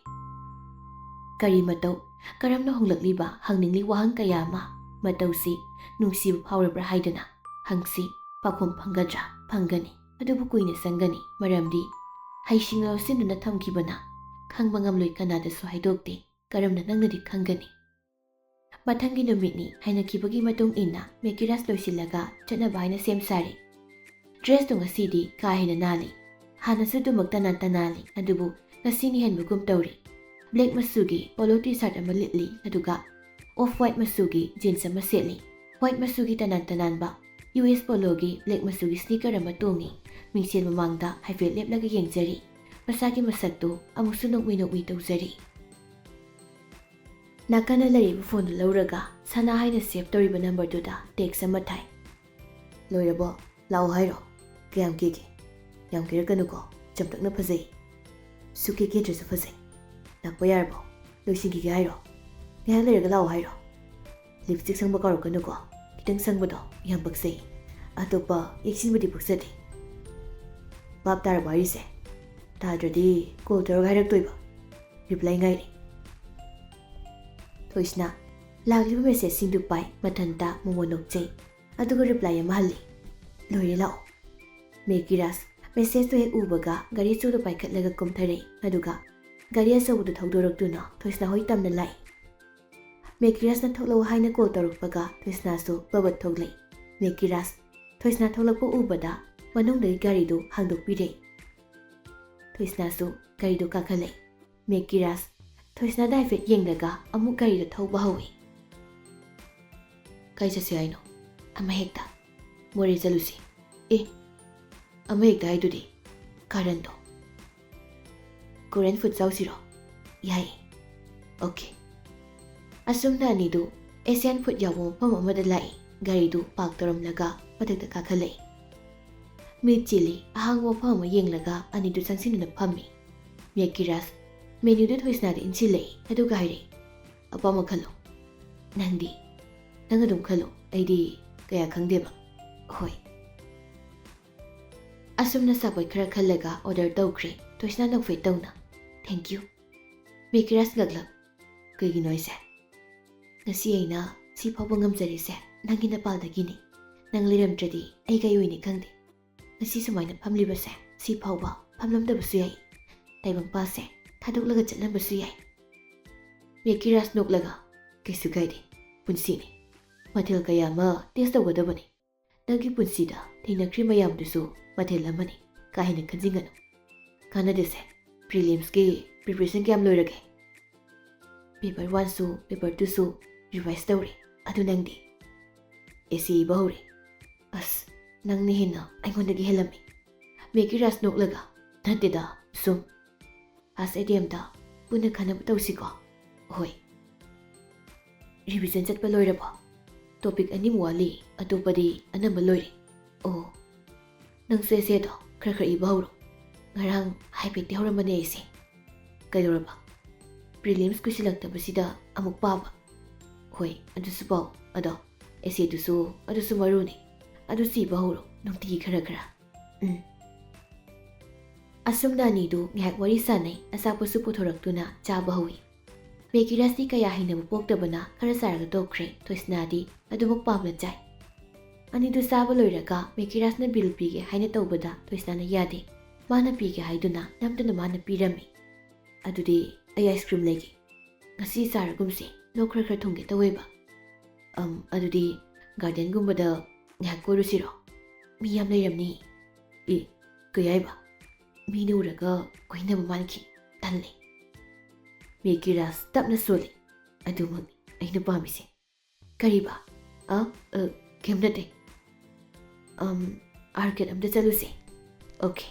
ꯀꯔꯤ ꯃꯇꯧ? ꯀꯔꯝꯅ ꯍꯣꯡꯂꯛꯂꯤꯕ ꯍꯪꯅꯤꯡꯂꯤ ꯋꯥꯍꯪ ꯀꯌꯥ ꯑꯃ꯫ ꯃꯇꯧꯁꯤ ꯅꯨꯡꯁꯤꯕ ꯐꯥꯎꯔꯕ꯭ꯔꯥ ꯍꯥꯏꯗꯨꯅ ꯍꯪꯁꯤ, ꯄꯥꯎꯈꯨꯝ ꯐꯪꯒꯗ꯭ꯔꯥ? ꯐꯪꯒꯅꯤ꯫ ꯑꯗꯨꯕꯨ ꯀꯨꯏꯅ ꯆꯪꯒꯅꯤ, ꯃꯔꯝꯗꯤ ꯍꯩꯁꯤꯡꯅ ꯂꯧꯁꯤꯟꯗꯨꯅ ꯊꯝꯈꯤꯕꯅ ꯈꯪꯕ ꯉꯝꯂꯣꯏ, ꯀꯅꯥꯗꯁꯨ ꯍꯥꯏꯗꯣꯛꯇꯦ꯫ ꯀꯔꯝꯅ ꯅꯪꯅꯗꯤ ꯈꯪꯒꯅꯤ? ꯃꯊꯪꯒꯤ ꯅꯨꯃꯤꯠꯅꯤ꯫ ꯍꯥꯏꯅꯈꯤꯕꯒꯤ ꯃꯇꯨꯡ ꯏꯟꯅ ꯃꯦꯀꯤꯔꯥꯁ ꯂꯣꯏꯁꯤꯜꯂꯒ ꯆꯠꯅꯕ ꯍꯥꯏꯅ ꯁꯦꯝ ꯁꯥꯔꯤ꯫ ꯗ꯭ꯔꯦꯁꯇꯨ ꯉꯁꯤꯗꯤ ꯀꯥ ꯍꯦꯟꯅ ꯅꯥꯜꯂꯤ꯫ ꯍꯥꯟꯅꯁꯨ ꯑꯗꯨꯃꯛ ꯇꯅꯥꯟ ꯇꯅꯥꯜꯂꯤ, ꯑꯗꯨꯕꯨ ꯉꯁꯤꯅ ꯍꯦꯟꯕꯒꯨꯝ ꯇꯧꯔꯤ꯫ ꯕ꯭ꯂꯦꯛ ꯃꯆꯨꯒꯤ ꯄꯣꯂꯣ ꯇꯤ ꯁꯥꯔꯠ ꯑꯃ ꯂꯤꯠꯂꯤ, ꯑꯗꯨꯒ ꯑꯣꯐ ꯋꯥꯏꯠ ꯃꯆꯨꯒꯤ ꯖꯤꯟꯁ ꯑꯃ ꯁꯦꯠꯂꯤ꯫ ꯋꯥꯏꯠ ꯃꯆꯨꯒꯤ ꯇꯅꯥꯟ ꯇꯅꯥꯟꯕ ꯌꯨ ꯑꯦꯁ ꯄꯣꯂꯣꯒꯤ ꯕ꯭ꯂꯦꯛ ꯃꯆꯨꯒꯤ ꯁ꯭ꯅꯤꯀꯔ ꯑꯃ ꯇꯣꯡꯉꯤ꯫ ꯃꯤꯡꯁꯦꯜ ꯃꯃꯥꯡꯗ ꯍꯥꯏꯐꯦꯠ ꯂꯦꯞꯂꯒ ꯌꯦꯡꯖꯔꯤ꯫ ꯃꯁꯥꯒꯤ ꯃꯁꯛꯇꯨ ꯑꯃꯨꯛꯁꯨ ꯅꯣꯛꯃꯤ ꯅꯣꯛꯃꯤ ꯇꯧꯖꯔꯤ꯫ ꯅꯥꯀꯟꯗ ꯂꯩꯔꯤꯕ ꯐꯣꯟꯗꯨ ꯂꯧꯔꯒ ꯁꯅꯥ ꯍꯥꯏꯅ ꯁꯦꯚ ꯇꯧꯔꯤꯕ ꯅꯝꯕꯔꯗꯨꯗ ꯇꯦꯛꯁ ꯑꯃ ꯊꯥꯏ꯫ "ꯂꯣꯏꯔꯕꯣ? ꯂꯥꯛꯑꯣ ꯍꯥꯏꯔꯣ? ꯀꯌꯥꯝ ꯀꯦꯒꯦ? ꯌꯥꯝ ꯀꯦꯔꯛꯀꯅꯨꯀꯣ, ꯆꯝꯇꯛꯅ ꯐꯖꯩ꯫ ꯁꯨꯛꯀꯦ ꯀꯦꯗ꯭ꯔꯁꯨ ꯐꯖꯩ꯫ ꯂꯥꯛꯄ ꯌꯥꯔꯕꯣ? ꯂꯣꯏꯁꯤꯟꯈꯤꯒꯦ ꯍꯥꯏꯔꯣ? ꯉꯥꯏꯍꯥꯛ ꯂꯩꯔꯒ ꯂꯥꯛꯑꯣ ꯍꯥꯏꯔꯣ? ꯂꯤꯞꯁꯇꯤꯛ ꯁꯪꯕ ꯀꯥꯎꯔꯛꯀꯅꯨꯀꯣ, ꯈꯤꯇꯪ ꯁꯪꯕꯗꯣ ꯌꯥꯝ ꯄꯛꯆꯩ꯫ ꯑꯇꯣꯞꯄ ꯌꯦꯛꯁꯤꯟꯕꯗꯤ ꯄꯛꯆꯗꯦ꯫ ꯚꯥꯞ ꯇꯥꯔꯕꯣ ꯍꯥꯏꯔꯤꯁꯦ? ꯇꯥꯗ꯭ꯔꯗꯤ ꯀꯣꯜ ꯇꯧꯔꯒ ꯍꯥꯏꯔꯛꯇꯣꯏꯕ꯫ ꯔꯤꯄ꯭ꯂꯥꯏ ꯉꯥꯏꯔꯤ꯫" ꯊꯣꯏꯁꯅꯥ ꯂꯥꯛꯂꯤꯕ ꯃꯦꯁꯦꯖꯁꯤꯡꯗꯨ ꯄꯥꯏ, ꯃꯊꯟꯇ ꯃꯣꯃꯣꯟ ꯅꯣꯛꯆꯩ꯫ ꯑꯗꯨꯒ ꯔꯤꯄ꯭ꯂꯥꯏ ꯑꯃ ꯍꯜꯂꯤ꯫ "ꯂꯣꯏꯔꯦ, ꯂꯥꯛꯑꯣ꯫" ꯃꯦꯀꯤꯔꯥꯁ ꯃꯦꯁꯦꯖꯇꯨ ꯍꯦꯛ ꯎꯕꯒ ꯒꯥꯔꯤ ꯑꯆꯧꯕꯗꯨ ꯄꯥꯏꯈꯠꯂꯒ ꯀꯨꯝꯊꯔꯛꯏ꯫ ꯑꯗꯨꯒ ꯒꯥꯔꯤ ꯑꯆꯧꯕꯗꯨ ꯊꯧꯗꯣꯔꯛꯇꯨꯅ ꯊꯣꯏꯁꯅꯥ ꯍꯣꯏ ꯇꯝꯅ ꯂꯥꯛꯏ꯫ ꯃꯦꯀꯤꯔꯥꯁꯅ ꯊꯣꯛꯂꯛꯎ ꯍꯥꯏꯅ ꯀꯣꯜ ꯇꯧꯔꯛꯄꯒ ꯊꯣꯏꯁꯅꯥꯁꯨ ꯕꯕꯠ ꯊꯣꯛꯂꯛꯏ꯫ ꯃꯦꯀꯤꯔꯥꯁ ꯊꯣꯏꯁꯅꯥ ꯊꯣꯛꯂꯛꯄ ꯎꯕꯗ ꯃꯅꯨꯡꯗꯒꯤ ꯒꯥꯔꯤꯗꯨ ꯍꯥꯡꯗꯣꯛꯄꯤꯔꯦ꯫ ꯊꯣꯏꯁꯅꯥꯁꯨ ꯒꯥꯔꯤꯗꯨ ꯀꯥꯈꯠꯂꯦ꯫ ꯃꯦꯀꯤꯔꯥꯖ ꯊꯣꯏꯁꯅꯥꯗ ꯍꯥꯏꯐꯦꯠ ꯌꯦꯡꯂꯒ ꯑꯃꯨꯛ ꯒꯥꯔꯤꯗ ꯊꯧꯕ ꯍꯧꯏ꯫ "ꯀꯥꯏ ꯆꯠꯁꯤ ꯍꯥꯏꯅꯣ?" "ꯑꯃ ꯍꯦꯛꯇ꯫ ꯃꯣꯔꯦ ꯆꯠꯂꯨꯁꯤ꯫" "ꯑꯦ, ꯑꯃ ꯍꯦꯛꯇ ꯍꯥꯏꯗꯨꯗꯤ?" "ꯀꯥꯔꯟꯗꯣ꯫ ꯀꯣꯔꯤꯌꯟ ꯐꯨꯗ ꯆꯥꯎꯁꯤꯔꯣ?" "ꯌꯥꯏꯌꯦ꯫" "ꯑꯣꯀꯦ꯫" ꯑꯁꯨꯝꯅ ꯑꯅꯤꯗꯨ ꯑꯦꯁꯤꯌꯥꯟ ꯐꯨꯗ ꯌꯥꯎꯕ ꯃꯐꯝ ꯑꯃꯗ ꯂꯥꯛꯏ꯫ ꯒꯥꯔꯤꯗꯨ ꯄꯥꯔꯛ ꯇꯧꯔꯝꯂꯒ ꯃꯊꯛꯇ ꯀꯥꯈꯠꯂꯛꯏ꯫ ꯃꯤꯠ ꯆꯤꯜꯂꯤ꯫ ꯑꯍꯥꯡꯕ ꯃꯐꯝ ꯑꯃ ꯌꯦꯡꯂꯒ ꯑꯅꯤꯗꯨ ꯆꯪꯁꯤꯟꯗꯨꯅ ꯐꯝꯃꯤ꯫ ꯃꯦꯀꯤꯔꯥꯖ ꯃꯦꯅ꯭ꯌꯨꯗꯨ ꯊꯣꯏꯁꯅꯥꯗ ꯏꯟꯁꯤꯜꯂꯛꯏ꯫ ꯑꯗꯨꯒ ꯍꯥꯏꯔꯛꯏ, "ꯑꯄꯥꯝꯕ ꯈꯜꯂꯣ꯫" "ꯅꯪꯗꯤ?" "ꯅꯪ ꯑꯗꯨꯝ ꯈꯜꯂꯣ, ꯑꯩꯗꯤ ꯀꯌꯥ ꯈꯪꯗꯦꯕ꯫" "ꯍꯣꯏ꯫" ꯑꯁꯨꯝꯅ ꯆꯥꯄꯣꯠ ꯈꯔ ꯈꯜꯂꯒ ꯑꯣꯔꯗꯔ ꯇꯧꯈ꯭ꯔꯦ꯫ ꯊꯣꯏꯁꯅꯥ ꯅꯣꯛꯐꯦꯠ ꯇꯧꯅ, "ꯊꯦꯡꯀ꯭ꯌꯨ꯫" ꯃꯦꯀꯤꯔꯥꯖ ꯉꯛꯂꯛ, "ꯀꯩꯒꯤꯅꯣ ꯍꯥꯏꯁꯦ?" "ꯉꯁꯤ ꯑꯩꯅ ꯁꯤ ꯐꯥꯎꯕ ꯉꯝꯖꯔꯤꯁꯦ ꯅꯪꯒꯤ ꯅꯄꯥꯜꯗꯒꯤꯅꯤ꯫ ꯅꯪ ꯂꯩꯔꯝꯗ꯭ꯔꯗꯤ ꯑꯩ ꯀꯩ ꯑꯣꯏꯅꯤ ꯈꯪꯗꯦ꯫ ꯉꯁꯤ ꯁꯨꯃꯥꯏꯅ ꯐꯝꯂꯤꯕꯁꯦ ꯁꯤ ꯐꯥꯎꯕ ꯐꯝꯂꯝꯗꯕꯁꯨ ꯌꯥꯏ꯫ ꯇꯥꯏꯕꯪꯄꯥꯁꯦ ꯊꯥꯗꯣꯛꯂꯒ ꯆꯠꯂꯝꯕꯁꯨ ꯌꯥꯏ꯫" ꯃꯦꯀꯤꯔꯥꯖ ꯅꯣꯛꯂꯒ, "ꯀꯩꯁꯨ ꯀꯥꯏꯗꯦ, ꯄꯨꯟꯁꯤꯅꯤ꯫ ꯃꯊꯦꯜ ꯀꯌꯥ ꯑꯃ ꯇꯦꯁ ꯇꯧꯒꯗꯕꯅꯤ꯫ ꯅꯪꯒꯤ ꯄꯨꯟꯁꯤꯗ ꯊꯦꯡꯅꯈ꯭ꯔꯤ ꯃꯌꯥꯝꯗꯨꯁꯨ ꯃꯊꯦꯜ ꯑꯃꯅꯤ, ꯀꯥ ꯍꯦꯟꯅ ꯈꯟꯖꯤꯟꯒꯅꯨ꯫ ꯀꯥꯟꯅꯗꯦꯁꯦ, ꯄ꯭ꯔꯤꯂꯤꯝꯁꯀꯤ ꯄ꯭ꯔꯤꯄꯦꯔꯦꯁꯟ ꯀꯌꯥꯝ ꯂꯣꯏꯔꯒꯦ?" "ꯄꯦꯄꯔ ꯋꯥꯟꯁꯨ ꯄꯦꯄꯔ ꯇꯨꯁꯨ ꯔꯤꯚꯥꯏꯁ ꯇꯧꯔꯦ꯫ ꯑꯗꯨ ꯅꯪꯗꯤ?" "ꯑꯦꯁꯦ ꯏꯕ ꯍꯧꯔꯦ꯫" "ꯑꯁ, ꯅꯪꯅ ꯍꯦꯟꯅ ꯑꯩꯉꯣꯟꯗꯒꯤ ꯍꯦꯜꯂꯝꯃꯤ꯫" ꯃꯦꯀꯤꯔꯥꯖ ꯅꯣꯛꯂꯒ, "ꯅꯠꯇꯦꯗ, ꯁꯨꯝ꯫ ꯐꯥꯔꯁ ꯑꯦꯇꯦꯝꯇ ꯄꯨꯟꯅ ꯈꯟꯅꯕ ꯇꯧꯁꯤꯀꯣ?" "ꯍꯣꯏ꯫" "ꯔꯤꯚꯤꯖꯟ ꯆꯠꯄ ꯂꯣꯏꯔꯕꯣ?" "ꯇꯣꯄꯤꯛ ꯑꯅꯤꯃꯨꯛ ꯋꯥꯠꯂꯤ, ꯑꯇꯣꯞꯄꯗꯤ ꯑꯅꯝꯕ ꯂꯣꯏꯔꯦ꯫" "ꯑꯣ, ꯅꯪꯁꯨ ꯑꯦꯁꯦꯗꯣ ꯈꯔ ꯈꯔ ꯏꯕ ꯍꯧꯔꯣ꯫ ꯉꯔꯥꯡ ꯍꯥꯏꯐꯦꯠꯇꯤ ꯍꯧꯔꯝꯕꯅꯦ ꯑꯩꯁꯦ꯫" "ꯀꯩꯗꯧꯔꯕ?" "ꯄ꯭ꯔꯤꯂꯤꯝꯁ ꯀꯨꯏꯁꯤꯜꯂꯛꯇꯕꯁꯤꯗ ꯑꯃꯨꯛ ꯄꯥꯕ꯫" "ꯍꯣꯏ, ꯑꯗꯨꯁꯨ ꯄꯥꯎ꯫ ꯑꯗꯣ ꯑꯦꯁꯦꯗꯨꯁꯨ, ꯑꯗꯨꯁꯨ ꯃꯔꯨꯅꯤ꯫ ꯑꯗꯨꯁꯨ ꯏꯕ ꯍꯧꯔꯣ, ꯅꯨꯡꯇꯤꯒꯤ ꯈꯔ ꯈꯔ꯫" "ꯎꯝ꯫" ꯑꯁꯨꯝꯅ ꯑꯅꯤꯗꯨ ꯉꯥꯏꯍꯥꯛ ꯋꯥꯔꯤ ꯁꯥꯟꯅꯩ꯫ ꯑꯆꯥꯄꯣꯠꯁꯨ ꯄꯨꯊꯣꯔꯛꯇꯨꯅ ꯆꯥꯕ ꯍꯧꯏ꯫ ꯃꯦꯀꯤꯔꯥꯖꯇꯤ ꯀꯌꯥ ꯍꯩꯅꯕ ꯄꯣꯛꯇꯕꯅ ꯈꯔ ꯆꯥꯔꯒ ꯇꯣꯛꯈ꯭ꯔꯦ꯫ ꯊꯣꯏꯁꯅꯥꯗꯤ ꯑꯗꯨꯃꯛ ꯄꯥꯝꯅ ꯆꯥꯏ꯫ ꯑꯅꯤꯗꯨ ꯆꯥꯕ ꯂꯣꯏꯔꯒ ꯃꯦꯀꯤꯔꯥꯖꯅ ꯕꯤꯜ ꯄꯤꯒꯦ ꯍꯥꯏꯅ ꯇꯧꯕꯗ ꯊꯣꯏꯁꯅꯥꯅ ꯌꯥꯗꯦ꯫ ꯃꯥꯅ ꯄꯤꯒꯦ ꯍꯥꯏꯗꯨꯅ ꯅꯝꯗꯨꯅ ꯃꯥꯅ ꯄꯤꯔꯝꯃꯤ꯫ "ꯑꯗꯨꯗꯤ ꯑꯩ ꯑꯥꯏꯁ ꯀ꯭ꯔꯤꯝ ꯂꯩꯒꯦ꯫ ꯉꯁꯤ ꯆꯥꯔꯒꯨꯝꯁꯦ, ꯂꯣꯛ ꯈꯔ ꯈꯔ ꯊꯨꯡꯒꯦ ꯇꯧꯋꯦꯕ꯫" "ꯑꯝ, ꯑꯗꯨꯗꯤ ꯒꯥꯔꯗꯦꯟꯒꯨꯝꯕꯗ ꯉꯥꯏꯍꯥꯛ ꯀꯣꯏꯔꯨꯁꯤꯔꯣ?" ꯃꯤ ꯌꯥꯝ ꯂꯩꯔꯝꯅꯤ꯫ ꯑꯦ, ꯀꯩ ꯍꯥꯏꯕ? ꯃꯤꯅ ꯎꯔꯒ ꯀꯣꯏꯅꯕ ꯃꯥꯟꯈꯤ꯫ ꯇꯜꯂꯦ꯫ ꯃꯦꯀꯤꯔꯥꯖ ꯇꯞꯅ ꯁꯣꯜꯂꯤ꯫ ꯑꯗꯨꯃꯛꯅꯤ ꯑꯩꯅ ꯄꯥꯝꯃꯤꯁꯦ꯫ ꯀꯔꯤꯕ? ꯑ, ꯑ, ꯀꯩꯝ ꯅꯠꯇꯦ꯫ ꯑꯝ, ꯑꯥꯔꯀꯦꯗ ꯑꯝꯇ ꯆꯠꯂꯨꯁꯦ꯫ ꯑꯣꯀꯦ꯫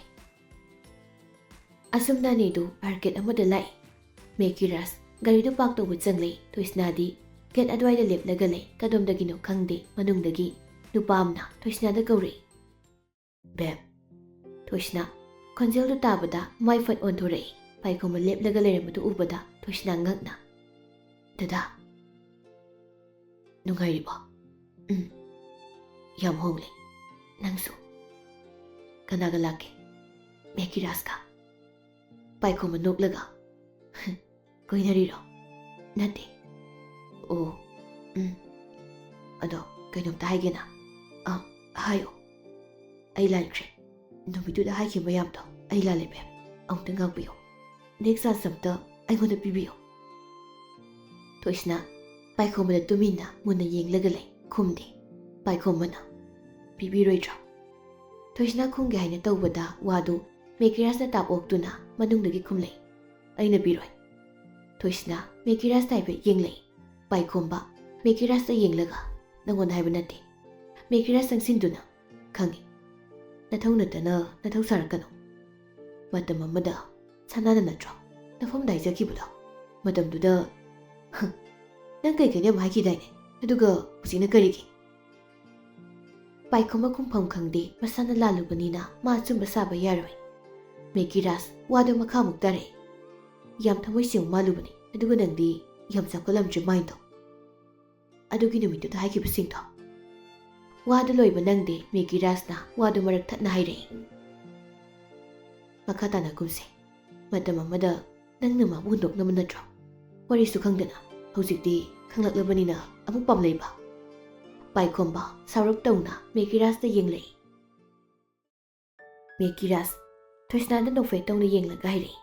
ꯑꯁꯨꯝꯅ ꯑꯅꯤꯗꯨ ꯑꯥꯔꯀꯦꯗ ꯑꯃꯗ ꯂꯥꯛꯏ꯫ ꯃꯦꯀꯤꯔꯥꯖ ꯒꯥꯔꯤꯗꯨ ꯄꯥꯔꯛ ꯇꯧꯕ ꯆꯪꯂꯛꯏ꯫ ꯊꯣꯏꯁꯅꯥꯗꯤ ꯒꯦꯠ ꯑꯗꯨꯋꯥꯏꯗ ꯂꯦꯞꯂꯒ ꯂꯩ꯫ ꯀꯗꯣꯝꯗꯒꯤꯅꯣ ꯈꯪꯗꯦ, ꯃꯅꯨꯡꯗꯒꯤ ꯅꯨꯄꯥ ꯑꯃꯅ ꯊꯣꯏꯁꯅꯥꯗ ꯀꯧꯔꯛꯏ꯫ "ꯕꯦꯕ꯫" ꯊꯣꯏꯁꯅꯥ ꯈꯣꯟꯖꯦꯜꯗꯨ ꯇꯥꯕꯗ ꯃꯥꯏ ꯐꯠ ꯑꯣꯟꯊꯣꯔꯛꯏ꯫ ꯄꯥꯏꯈꯣꯝꯕ ꯂꯦꯞꯂꯒ ꯂꯩꯔꯝꯕꯗꯨ ꯎꯕꯗ ꯊꯣꯏꯁꯅꯥ ꯉꯛꯅ, "ꯗꯗꯥ꯫" "ꯅꯨꯡꯉꯥꯏꯔꯤꯕꯣ?" "ꯎꯝ, ꯌꯥꯝ ꯍꯣꯡꯂꯦ꯫ ꯅꯪꯁꯨ?" "ꯀꯅꯥꯒ ꯂꯥꯛꯀꯦ?" "ꯃꯦꯀꯤꯔꯥꯖꯀ꯫" ꯄꯥꯏꯈꯣꯝꯕ ꯅꯣꯛꯂꯒ, "ꯀꯣꯏꯅꯔꯤꯔꯣ?" "ꯅꯠꯇꯦ꯫" "ꯑꯣ, ꯎꯝ꯫ ꯑꯗꯣ ꯀꯩꯅꯣꯝꯇ ꯍꯥꯏꯒꯦꯅ?" "ꯑꯥ, ꯍꯥꯏꯌꯣ꯫" "ꯑꯩ ꯂꯥꯟꯈ꯭ꯔꯦ꯫ ꯅꯨꯃꯤꯠꯇꯨꯗ ꯍꯥꯏꯈꯤꯕ ꯃꯌꯥꯝꯗꯣ ꯑꯩ ꯂꯥꯜꯂꯦ, ꯕꯦꯕ꯫ ꯑꯃꯨꯛꯇ ꯉꯥꯛꯄꯤꯌꯨ꯫ ꯅꯦꯛꯁ ꯆꯥꯟꯁ ꯑꯝꯇ ꯑꯩꯉꯣꯟꯗ ꯄꯤꯕꯤꯌꯨ꯫" ꯊꯣꯏꯁꯅꯥ ꯄꯥꯏꯈꯣꯝꯕꯗ ꯇꯨꯃꯤꯟꯅ ꯃꯨꯟꯅ ꯌꯦꯡꯂꯒ ꯂꯩ꯫ ꯈꯨꯝꯗꯦ꯫ ꯄꯥꯏꯈꯣꯝꯕꯅ, "ꯄꯤꯕꯤꯔꯣꯏꯗ꯭ꯔꯣ?" ꯊꯣꯏꯁꯅꯥ ꯈꯨꯝꯒꯦ ꯍꯥꯏꯅ ꯇꯧꯕꯗ ꯋꯥꯗꯨ ꯃꯦꯀꯤꯔꯥꯖꯅ ꯇꯥꯞ ꯑꯣꯛꯇꯨꯅ ꯃꯅꯨꯡꯗꯒꯤ ꯈꯨꯝꯂꯛꯏ, "ꯑꯩꯅ ꯄꯤꯔꯣꯏ꯫" ꯊꯣꯏꯁꯅꯥ ꯃꯦꯀꯤꯔꯥꯖꯇ ꯍꯥꯏꯐꯦꯠ ꯌꯦꯡꯂꯛꯏ꯫ ꯄꯥꯏꯈꯣꯝꯕ ꯃꯦꯀꯤꯔꯥꯖꯇ ꯌꯦꯡꯂꯒ, "ꯅꯪꯉꯣꯟꯗ ꯍꯥꯏꯕ ꯅꯠꯇꯦ꯫" ꯃꯦꯀꯤꯔꯥꯖ ꯆꯪꯁꯤꯟꯗꯨꯅ, "ꯈꯪꯉꯤ꯫ ꯅꯊꯧ ꯅꯠꯇꯅ ꯅꯊꯧ ꯁꯥꯔꯛꯀꯅꯨ꯫ ꯃꯇꯝ ꯑꯃꯗ ꯁꯅꯥꯅ ꯅꯠꯇ꯭ꯔꯣ ꯅꯐꯝꯗ ꯍꯥꯏꯖꯈꯤꯕꯗꯣ? ꯃꯇꯝꯗꯨꯗ, ꯍ, ꯅꯪ ꯀꯩ ꯀꯩꯅꯣ ꯌꯥꯝ ꯍꯥꯏꯈꯤꯗꯥꯏꯅꯦ? ꯑꯗꯨꯒ ꯍꯧꯖꯤꯛꯅ ꯀꯔꯤꯒꯤ?" ꯄꯥꯏꯈꯣꯝꯕ ꯈꯨꯝꯐꯝ ꯈꯪꯗꯦ, ꯃꯁꯥꯅ ꯂꯥꯜꯂꯨꯕꯅꯤꯅ ꯃꯥ ꯑꯆꯨꯝꯕ ꯁꯥꯕ ꯌꯥꯔꯣꯏ꯫ ꯃꯦꯀꯤꯔꯥꯖ ꯋꯥꯗꯨ ꯃꯈꯥ ꯑꯃꯨꯛ ꯇꯥꯔꯛꯏ꯫ "ꯌꯥꯝ ꯊꯃꯣꯏ ꯁꯦꯡꯕ ꯃꯥꯜꯂꯨꯕꯅꯤ, ꯑꯗꯨꯒ ꯅꯪꯗꯤ ꯌꯥꯝ ꯆꯥꯎꯈꯠꯂꯝꯗ꯭ꯔꯦ ꯃꯥꯏꯟꯗꯣ꯫ ꯑꯗꯨꯒꯤ ꯅꯨꯃꯤꯠꯇꯨꯗ ꯍꯥꯏꯈꯤꯕꯁꯤꯡꯗꯣ꯫" ꯋꯥꯗꯨ ꯂꯣꯏꯕ ꯅꯪꯗꯦ, ꯃꯦꯀꯤꯔꯥꯖꯅ ꯋꯥꯗꯨ ꯃꯔꯛ ꯊꯠꯅ ꯍꯥꯏꯔꯛꯏ꯫ "ꯃꯈꯥ ꯇꯥꯅ ꯀꯨꯝꯁꯦ꯫ ꯃꯇꯝ ꯑꯃꯗ ꯅꯪꯅ ꯃꯥꯕꯨ ꯍꯨꯟꯗꯣꯛꯅꯕ ꯅꯠꯇ꯭ꯔꯣ? ꯋꯥꯔꯤꯁꯨ ꯈꯪꯗꯅ꯫ ꯍꯧꯖꯤꯛꯇꯤ ꯈꯪꯂꯛꯂꯕꯅꯤꯅ ꯑꯃꯨꯛ ꯄꯥꯝꯂꯩꯕ?" ꯄꯥꯏꯈꯣꯝꯕ ꯁꯥꯎꯔꯞ ꯇꯧꯅ ꯃꯦꯀꯤꯔꯥꯖꯇ ꯌꯦꯡꯂꯛꯏ꯫ ꯃꯦꯀꯤꯔꯥꯖ ꯊꯣꯏꯁꯅꯥꯗ ꯅꯣꯛꯐꯦꯠ ꯇꯧꯅ ꯌꯦꯡꯂꯒ ꯍꯥꯏꯔꯛꯏ,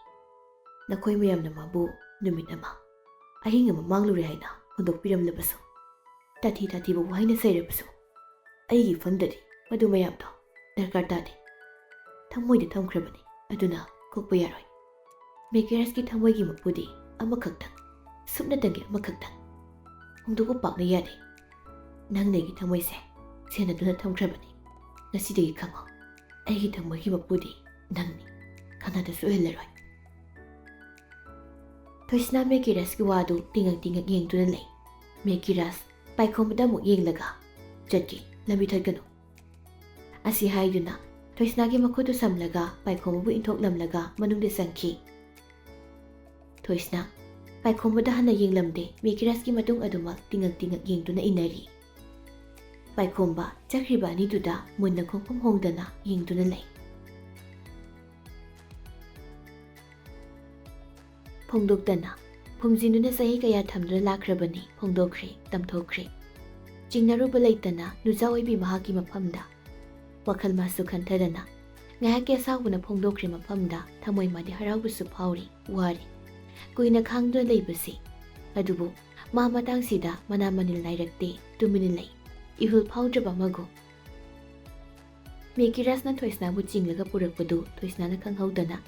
"ꯅꯈꯣꯏ ꯃꯌꯥꯝꯅ ꯃꯥꯕꯨ ꯅꯨꯃꯤꯠ ꯑꯃ, ꯑꯍꯤꯡ ꯑꯃ ꯃꯥꯡꯂꯨꯔꯦ ꯍꯥꯏꯅ ꯍꯨꯟꯗꯣꯛꯄꯤꯔꯝꯂꯕꯁꯨ, ꯇꯥꯊꯤ ꯇꯥꯊꯤꯕ ꯋꯥꯍꯩꯅ ꯆꯩꯔꯕꯁꯨ, ꯑꯩꯒꯤ ꯏꯐꯝꯗꯗꯤ ꯃꯗꯨ ꯃꯌꯥꯝꯗꯣ ꯗꯔꯀꯥꯔ ꯇꯥꯗꯦ꯫ ꯊꯃꯣꯏꯗ ꯊꯝꯈ꯭ꯔꯕꯅꯤ, ꯑꯗꯨꯅ ꯀꯣꯛꯄ ꯌꯥꯔꯣꯏ꯫ ꯃꯦꯀꯤꯔꯥꯁꯀꯤ ꯊꯃꯣꯏꯒꯤ ꯃꯄꯨꯗꯤ ꯑꯃꯈꯛꯇꯪ, ꯁꯨꯞꯅꯇꯪꯒꯤ ꯑꯃꯈꯛꯇꯪ꯫ ꯍꯣꯡꯗꯣꯛꯄ ꯄꯥꯛꯅ ꯌꯥꯗꯦ꯫ ꯅꯪꯅ ꯑꯩꯒꯤ ꯊꯃꯣꯏꯁꯦ ꯁꯦꯟꯅꯗꯨꯅ ꯊꯝꯈ꯭ꯔꯕꯅꯤ꯫ ꯉꯁꯤꯗꯒꯤ ꯈꯪꯉꯣ, ꯑꯩꯒꯤ ꯊꯃꯣꯏꯒꯤ ꯃꯄꯨꯗꯤ ꯅꯪꯅꯤ꯫ ꯀꯅꯥꯗꯁꯨ ꯑꯣꯏꯍꯜꯂꯔꯣꯏ꯫ ꯊꯣꯏꯁꯅꯥ ꯃꯦꯀꯤꯔꯥꯁꯀꯤ ꯋꯥꯗꯨ ꯇꯤꯡꯉꯛ ꯇꯤꯡꯉꯛ ꯌꯦꯡꯗꯨꯅ ꯂꯩ꯫ ꯃꯦꯀꯤꯔꯥꯁ ꯄꯥꯏꯈꯣꯝꯕꯗ ꯑꯃꯨꯛ ꯌꯦꯡꯂꯒ, "ꯆꯠꯀꯦ, ꯂꯝꯕꯤ ꯊꯠꯀꯅꯨ"꯫ ꯑꯁꯤ ꯍꯥꯏꯗꯨꯅ ꯊꯣꯏꯁꯅꯥꯒꯤ ꯃꯈꯨꯠꯇꯨ ꯁꯝꯂꯒ ꯄꯥꯏꯈꯣꯝꯕꯕꯨ ꯏꯟꯊꯣꯛꯂꯝꯂꯒ ꯃꯅꯨꯡꯗ ꯆꯪꯈꯤ꯫ ꯊꯣꯏꯁꯅꯥ ꯄꯥꯏꯈꯣꯝꯕꯗ ꯍꯟꯅ ꯌꯦꯡꯂꯝꯗꯦ, ꯃꯦꯀꯤꯔꯥꯁꯀꯤ ꯃꯇꯨꯡ ꯑꯗꯨꯃꯛ ꯇꯤꯡꯉꯛ ꯇꯤꯡꯉꯛ ꯌꯦꯡꯗꯨꯅ ꯏꯟꯅꯔꯤ꯫ ꯄꯥꯏꯈꯣꯝꯕ ꯆꯠꯈ꯭ꯔꯤꯕ ꯑꯅꯤꯗꯨꯗ ꯃꯨꯟꯅ ꯈꯣꯡꯐꯝ ꯍꯣꯡꯗꯅ ꯌꯦꯡꯗꯨꯅ ꯂꯩ꯫ ꯐꯣꯡꯗꯣꯛꯇꯅ ꯐꯨꯝꯖꯤꯟꯗꯨꯅ ꯆꯍꯤ ꯀꯌꯥ ꯊꯝꯗꯨꯅ ꯂꯥꯛꯈ꯭ꯔꯕꯅꯤ꯫ ꯐꯣꯡꯗꯣꯛꯈ꯭ꯔꯦ, ꯇꯝꯊꯣꯛꯈ꯭ꯔꯦ꯫ ꯆꯤꯡꯅꯔꯨꯕ ꯂꯩꯇꯅ ꯅꯨꯖꯥ ꯑꯣꯏꯕꯤ ꯃꯍꯥꯛꯀꯤ ꯃꯐꯝꯗ꯫ ꯋꯥꯈꯜ ꯃꯥꯁꯨ ꯈꯟꯊꯗꯅ ꯉꯥꯏꯍꯥꯛꯀꯤ ꯑꯁꯥꯎꯕꯅ ꯐꯣꯡꯗꯣꯛꯈ꯭ꯔꯦ ꯃꯐꯝꯗ꯫ ꯊꯃꯣꯏ ꯃꯥꯗꯤ ꯍꯔꯥꯎꯕꯁꯨ ꯐꯥꯎꯔꯤ, ꯋꯥꯔꯤ꯫ ꯀꯨꯏꯅ ꯈꯥꯡꯗꯨꯅ ꯂꯩꯕꯁꯤ꯫ ꯑꯗꯨꯕꯨ ꯃꯥ ꯃꯇꯥꯡꯁꯤꯗ ꯃꯅꯥ ꯃꯅꯤꯜ ꯅꯥꯏꯔꯛꯇꯦ, ꯇꯨꯃꯤꯟꯅ ꯂꯩ, ꯏꯍꯨꯜ ꯐꯥꯎꯗ꯭ꯔꯕ ꯑꯃꯒꯨꯝ꯫ ꯃꯦꯀꯤꯔꯥꯁꯅ ꯊꯣꯏꯁꯅꯥꯕꯨ ꯆꯤꯡꯂꯒ ꯄꯨꯔꯛꯄꯗꯨ ꯊꯣꯏꯁꯅꯥꯅ ꯈꯪꯍꯧꯗꯅ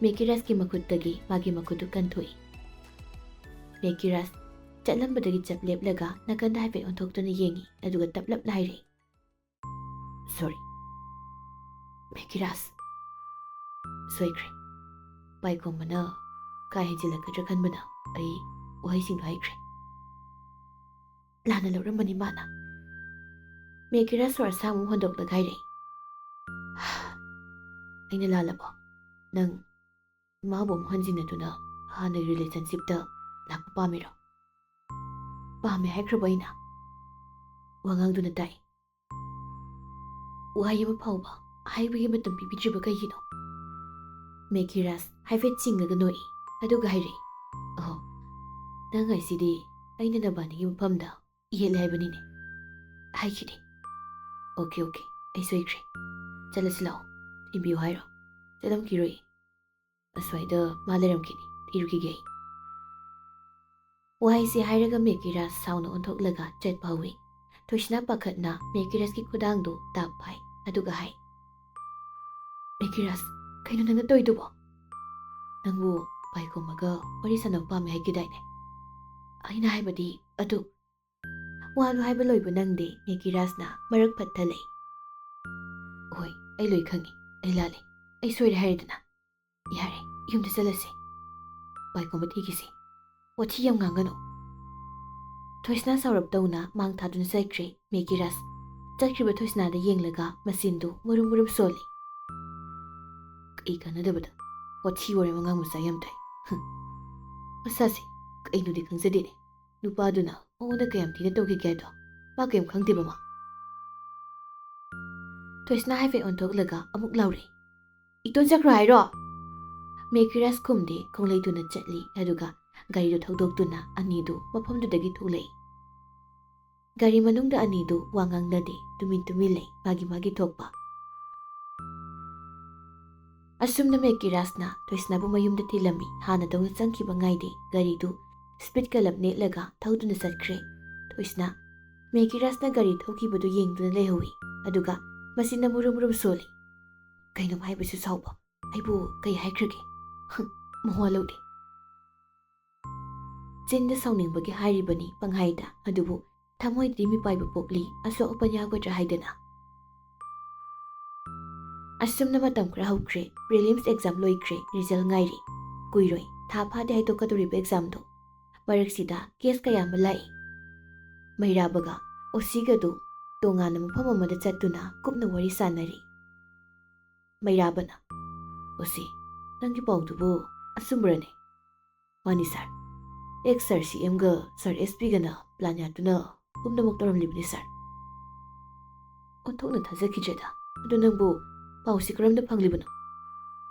ꯃꯦꯀꯤꯔꯥꯁꯀꯤ ꯃꯈꯨꯠꯇꯒꯤ ꯃꯥꯒꯤ ꯃꯈꯨꯠꯇꯨ ꯀꯟꯊꯣꯛꯏ꯫ ꯃꯦꯀꯤꯔꯥꯁ ꯆꯠꯂꯝꯕꯗꯒꯤ ꯆꯞ ꯂꯦꯞꯂꯒ ꯅꯥꯀꯟꯗ ꯍꯥꯏꯐꯦꯠ ꯑꯣꯟꯊꯣꯛꯇꯨꯅ ꯌꯦꯡꯏ, ꯑꯗꯨꯒ ꯇꯞꯂꯞꯅ ꯍꯥꯏꯔꯛꯏ, "ꯁꯣꯔꯤ, ꯃꯦꯀꯤꯔꯥꯁ, ꯁꯣꯏꯈ꯭ꯔꯦ꯫ ꯄꯥꯏꯈꯣꯝꯕꯅ ꯀꯥ ꯍꯦꯟꯖꯤꯜꯂꯛꯀꯗ꯭ꯔꯥ ꯈꯟꯕꯅ ꯑꯩ ꯋꯥꯍꯩꯁꯤꯡꯗꯣ ꯍꯥꯏꯈ꯭ꯔꯦ"꯫ ꯂꯥꯟꯅ ꯂꯧꯔꯝꯕꯅꯤ ꯃꯥꯅ꯫ ꯃꯦꯀꯤꯔꯥꯁ ꯁꯣꯔ ꯑꯁꯥꯡꯕ ꯑꯃ ꯍꯣꯟꯗꯣꯛꯂꯒ ꯍꯥꯏꯔꯛꯏ, "ꯑꯩꯅ ꯂꯥꯜꯂꯕꯣ? ꯅꯪ ꯃꯥꯕꯨ ꯑꯃꯨꯛ ꯍꯟꯖꯤꯟꯅꯗꯨꯅ ꯍꯥꯟꯅꯒꯤ ꯔꯤꯂꯦꯁꯟꯁꯤꯞꯇ ꯂꯥꯛꯄ ꯄꯥꯝꯃꯤꯔꯣ?" "ꯄꯥꯝꯃꯦ ꯍꯥꯏꯈ꯭ꯔꯕ ꯑꯩꯅ?" ꯋꯥꯉꯥꯡꯗꯨꯅ ꯇꯥꯏ꯫ "ꯋꯥꯍꯩ ꯑꯃ ꯐꯥꯎꯕ ꯍꯥꯏꯕꯒꯤ ꯃꯇꯝ ꯄꯤꯕꯤꯗ꯭ꯔꯤꯕ ꯀꯩꯒꯤꯅꯣ?" ꯃꯦꯀꯤꯔꯥꯁ ꯍꯥꯏꯐꯦꯠ ꯆꯤꯡꯂꯒ ꯅꯣꯛꯏ, ꯑꯗꯨꯒ ꯍꯥꯏꯔꯛꯏ, "ꯑꯍꯣ, ꯅꯪ ꯍꯥꯏꯁꯤꯗꯤ ꯑꯩꯅ ꯅꯕꯥꯅꯤꯒꯤ ꯃꯐꯝꯗ ꯌꯦꯠꯂꯦ ꯍꯥꯏꯕꯅꯤꯅꯦ"꯫ ꯍꯥꯏꯈꯤꯗꯦ꯫ "ꯑꯣꯀꯦ, ꯑꯣꯀꯦ, ꯑꯩ ꯁꯣꯏꯈ꯭ꯔꯦ꯫ ꯆꯠꯂꯁꯤ ꯂꯥꯛꯑꯣ꯫ ꯊꯤꯟꯕꯤꯌꯨ ꯍꯥꯏꯔꯣ? ꯆꯠꯂꯝꯈꯤꯔꯣꯏ꯫ ꯑꯁ꯭ꯋꯥꯏꯗ ꯃꯥ ꯂꯩꯔꯝꯈꯤꯅꯤ, ꯊꯤꯔꯨꯈꯤꯒꯦ ꯑꯩ"꯫ ꯋꯥꯍꯩꯁꯤ ꯍꯥꯏꯔꯒ ꯃꯦꯀꯤꯔꯥꯁ ꯁꯥꯎꯅ ꯑꯣꯟꯊꯣꯛꯂꯒ ꯆꯠꯄ ꯍꯧꯏ꯫ ꯊꯣꯏꯁꯅꯥ ꯄꯥꯈꯠꯅ ꯃꯦꯀꯤꯔꯥꯁꯀꯤ ꯈꯨꯗꯥꯡꯗꯨ ꯇꯥꯞ ꯐꯥꯏ, ꯑꯗꯨꯒ ꯍꯥꯏ, ꯃꯦꯀꯤꯔꯥꯁ, ꯀꯩꯅꯣ ꯅꯪꯅ ꯇꯧꯔꯤꯗꯨꯕꯣ? ꯅꯪꯕꯨ ꯄꯥꯏꯈꯣꯝꯕꯒ ꯋꯥꯔꯤ ꯁꯥꯟꯅꯕ ꯄꯥꯝꯃꯦ ꯍꯥꯏꯈꯤꯗꯥꯏꯅꯦ? ꯑꯩꯅ ꯍꯥꯏꯕꯗꯤ ꯑꯗꯨ꯫ ꯋꯥꯗꯣ ꯍꯥꯏꯕ ꯂꯣꯏꯕ ꯅꯪꯗꯦ, ꯃꯦꯀꯤꯔꯥꯁꯅ ꯃꯔꯛ ꯄꯠꯊꯠꯂꯦ꯫ ꯍꯣꯏ, ꯑꯩ ꯂꯣꯏ ꯈꯪꯉꯤ꯫ ꯑꯩ ꯂꯥꯜꯂꯦ꯫ ꯑꯩ ꯁꯣꯏꯔꯦ ꯍꯥꯏꯔꯦꯗꯅ꯫ ꯌꯥꯔꯦ, ꯌꯨꯝꯗ ꯆꯠꯂꯁꯤ꯫ ꯄꯥꯏꯈꯣꯝꯕ ꯊꯤꯈꯤꯁꯤ꯫ ꯋꯥꯊꯤ ꯌꯥꯝ ꯉꯥꯡꯒꯅꯨ꯫ ꯊꯣꯏꯁꯅꯥ ꯁꯥꯎꯔꯞ ꯇꯧꯅ ꯃꯥꯡ ꯊꯥꯗꯨꯅ ꯆꯠꯈ꯭ꯔꯦ꯫ ꯃꯦꯀꯤꯔꯥꯁ ꯆꯠꯈ꯭ꯔꯤꯕ ꯊꯣꯏꯁꯅꯥꯗ ꯌꯦꯡꯂꯒ ꯃꯆꯤꯟꯗꯨ ꯃꯨꯔꯨꯝ ꯃꯨꯔꯨꯝ ꯁꯣꯜꯂꯤ꯫ ꯀꯩ ꯀꯥꯟꯅꯗꯕꯗ ꯋꯥꯊꯤ ꯋꯥꯔꯦꯝ ꯑꯉꯥꯡ ꯃꯆꯥ ꯌꯥꯝ ꯇꯥꯏ꯫ ꯍꯨꯝ꯫ ꯃꯁꯥꯁꯦ ꯀꯩꯅꯣꯗꯤ ꯈꯪꯖꯗꯦꯅꯦ꯫ ꯅꯨꯄꯥꯗꯨꯅ ꯃꯉꯣꯟꯗ ꯀꯌꯥꯝ ꯊꯤꯅ ꯇꯧꯈꯤꯒꯦ ꯍꯥꯏꯗꯣ ꯃꯥ ꯀꯩꯝ ꯈꯪꯗꯦꯕ ꯃꯥ꯫ ꯊꯣꯏꯁꯅꯥ ꯍꯥꯏꯐꯦꯠ ꯑꯣꯟꯊꯣꯛꯂꯒ ꯑꯃꯨꯛ ꯂꯥꯎꯔꯛꯏ꯫ "ꯏꯇꯣꯟ ꯆꯠꯈ꯭ꯔꯣ ꯍꯥꯏꯔꯣ?" ꯃꯦꯀꯤꯔꯥꯁ ꯈꯨꯝꯗꯦ, ꯈꯣꯡꯂꯩ ꯊꯨꯅ ꯆꯠꯂꯤ꯫ ꯑꯗꯨꯒ ꯒꯥꯔꯤꯗꯨ ꯊꯧꯗꯣꯛꯇꯨꯅ ꯑꯅꯤꯗꯨ ꯃꯐꯝꯗꯨꯗꯒꯤ ꯊꯣꯛꯂꯛꯏ꯫ ꯒꯥꯔꯤ ꯃꯅꯨꯡꯗ ꯑꯅꯤꯗꯨ ꯋꯥ ꯉꯥꯡꯅꯗꯦ, ꯇꯨꯃꯤꯟ ꯇꯨꯃꯤꯟ ꯂꯩ, ꯃꯥꯒꯤ ꯃꯥꯒꯤ ꯊꯣꯛꯄ꯫ ꯑꯁꯨꯝꯅ ꯃꯦꯀꯤꯔꯥꯁꯅ ꯊꯣꯏꯁꯅꯥꯕꯨ ꯃꯌꯨꯝꯗ ꯊꯤꯜꯂꯝꯃꯤ꯫ ꯍꯥꯟꯅꯗꯧꯅ ꯆꯪꯈꯤꯕ ꯉꯥꯏꯗꯦ, ꯒꯥꯔꯤꯗꯨ ꯁ꯭ꯄꯤꯗ ꯀꯂꯞ ꯅꯦꯠꯂꯒ ꯊꯧꯗꯨꯅ ꯆꯠꯈ꯭ꯔꯦ꯫ ꯊꯣꯏꯁꯅꯥ, ꯃꯦꯀꯤꯔꯥꯁꯅ ꯒꯥꯔꯤ ꯊꯧꯈꯤꯕꯗꯨ ꯌꯦꯡꯗꯨꯅ ꯂꯩꯍꯧꯏ꯫ ꯑꯗꯨꯒ ꯃꯆꯤꯟꯅ ꯃꯨꯔꯨꯝ ꯃꯨꯔꯨꯝ ꯁꯣꯜꯂꯤ꯫ ꯀꯩꯅꯣꯝ ꯍꯥꯏꯕꯁꯨ ꯁꯥꯎꯕ꯫ ꯑꯩꯕꯨ ꯀꯩ ꯍꯥꯏꯈ꯭ꯔꯒꯦ? ꯍꯨꯝ, ꯃꯋꯥ ꯂꯧꯗꯦ꯫ ꯆꯤꯟꯗ ꯁꯥꯎꯅꯤꯡꯕꯒꯤ ꯍꯥꯏꯔꯤꯕꯅꯤ ꯄꯪꯍꯥꯏꯗ, ꯑꯗꯨꯕꯨ ꯊꯃꯣꯏꯗꯗꯤ ꯃꯤꯄꯥꯏꯕ ꯄꯣꯛꯂꯤ, ꯑꯁꯣꯛ ꯑꯄꯟ ꯌꯥꯎꯒꯗ꯭ꯔꯥ ꯍꯥꯏꯗꯅ꯫ ꯑꯁꯨꯝꯅ ꯃꯇꯝ ꯈꯔ ꯍꯧꯈ꯭ꯔꯦ, ꯄ꯭ꯔꯤꯂꯤꯝꯁ ꯑꯦꯛꯖꯥꯝ ꯂꯣꯏꯈ꯭ꯔꯦ, ꯔꯤꯖꯜ ꯉꯥꯏꯔꯤ꯫ ꯀꯨꯏꯔꯣꯏ, ꯊꯥ ꯐꯥꯗꯦ ꯍꯥꯏꯗꯣꯛꯀꯗꯧꯔꯤꯕ ꯑꯦꯛꯖꯥꯝꯗꯣ꯫ ꯃꯔꯛꯁꯤꯗ ꯀꯦꯁ ꯀꯌꯥ ꯑꯃ ꯂꯥꯛꯏ꯫ ꯃꯩꯔꯥꯕꯒ ꯑꯣꯁꯤꯒꯗꯨ ꯇꯣꯉꯥꯟꯅ ꯃꯐꯝ ꯑꯃꯗ ꯆꯠꯇꯨꯅ ꯀꯨꯞꯅ ꯋꯥꯔꯤ ꯁꯥꯟꯅꯔꯤ꯫ ꯃꯩꯔꯥꯕꯅ, "ꯑꯣꯁꯤ, ꯅꯪꯒꯤ ꯄꯥꯎꯗꯨꯕꯨ ꯑꯆꯨꯝꯕꯔꯅꯦ?" "ꯃꯥꯅꯤ ꯁꯥꯔ꯫ ꯑꯦꯛꯁ ꯁꯥꯔ ꯁꯤ ꯑꯦꯝꯒ ꯁꯥꯔ ꯑꯦꯁ ꯄꯤꯒꯅ ꯄ꯭ꯂꯥꯟ ꯌꯥꯠꯇꯨꯅ ꯄꯨꯝꯅꯃꯛ ꯇꯧꯔꯝꯂꯤꯕꯅꯤ ꯁꯥꯔ꯫" ꯑꯣꯟꯊꯣꯛꯅ ꯊꯥꯖꯈꯤꯗ꯭ꯔꯦꯗ꯫ ꯑꯗꯨ ꯅꯪꯕꯨ ꯄꯥꯎꯁꯤ ꯀꯔꯝꯅ ꯐꯪꯂꯤꯕꯅꯣ?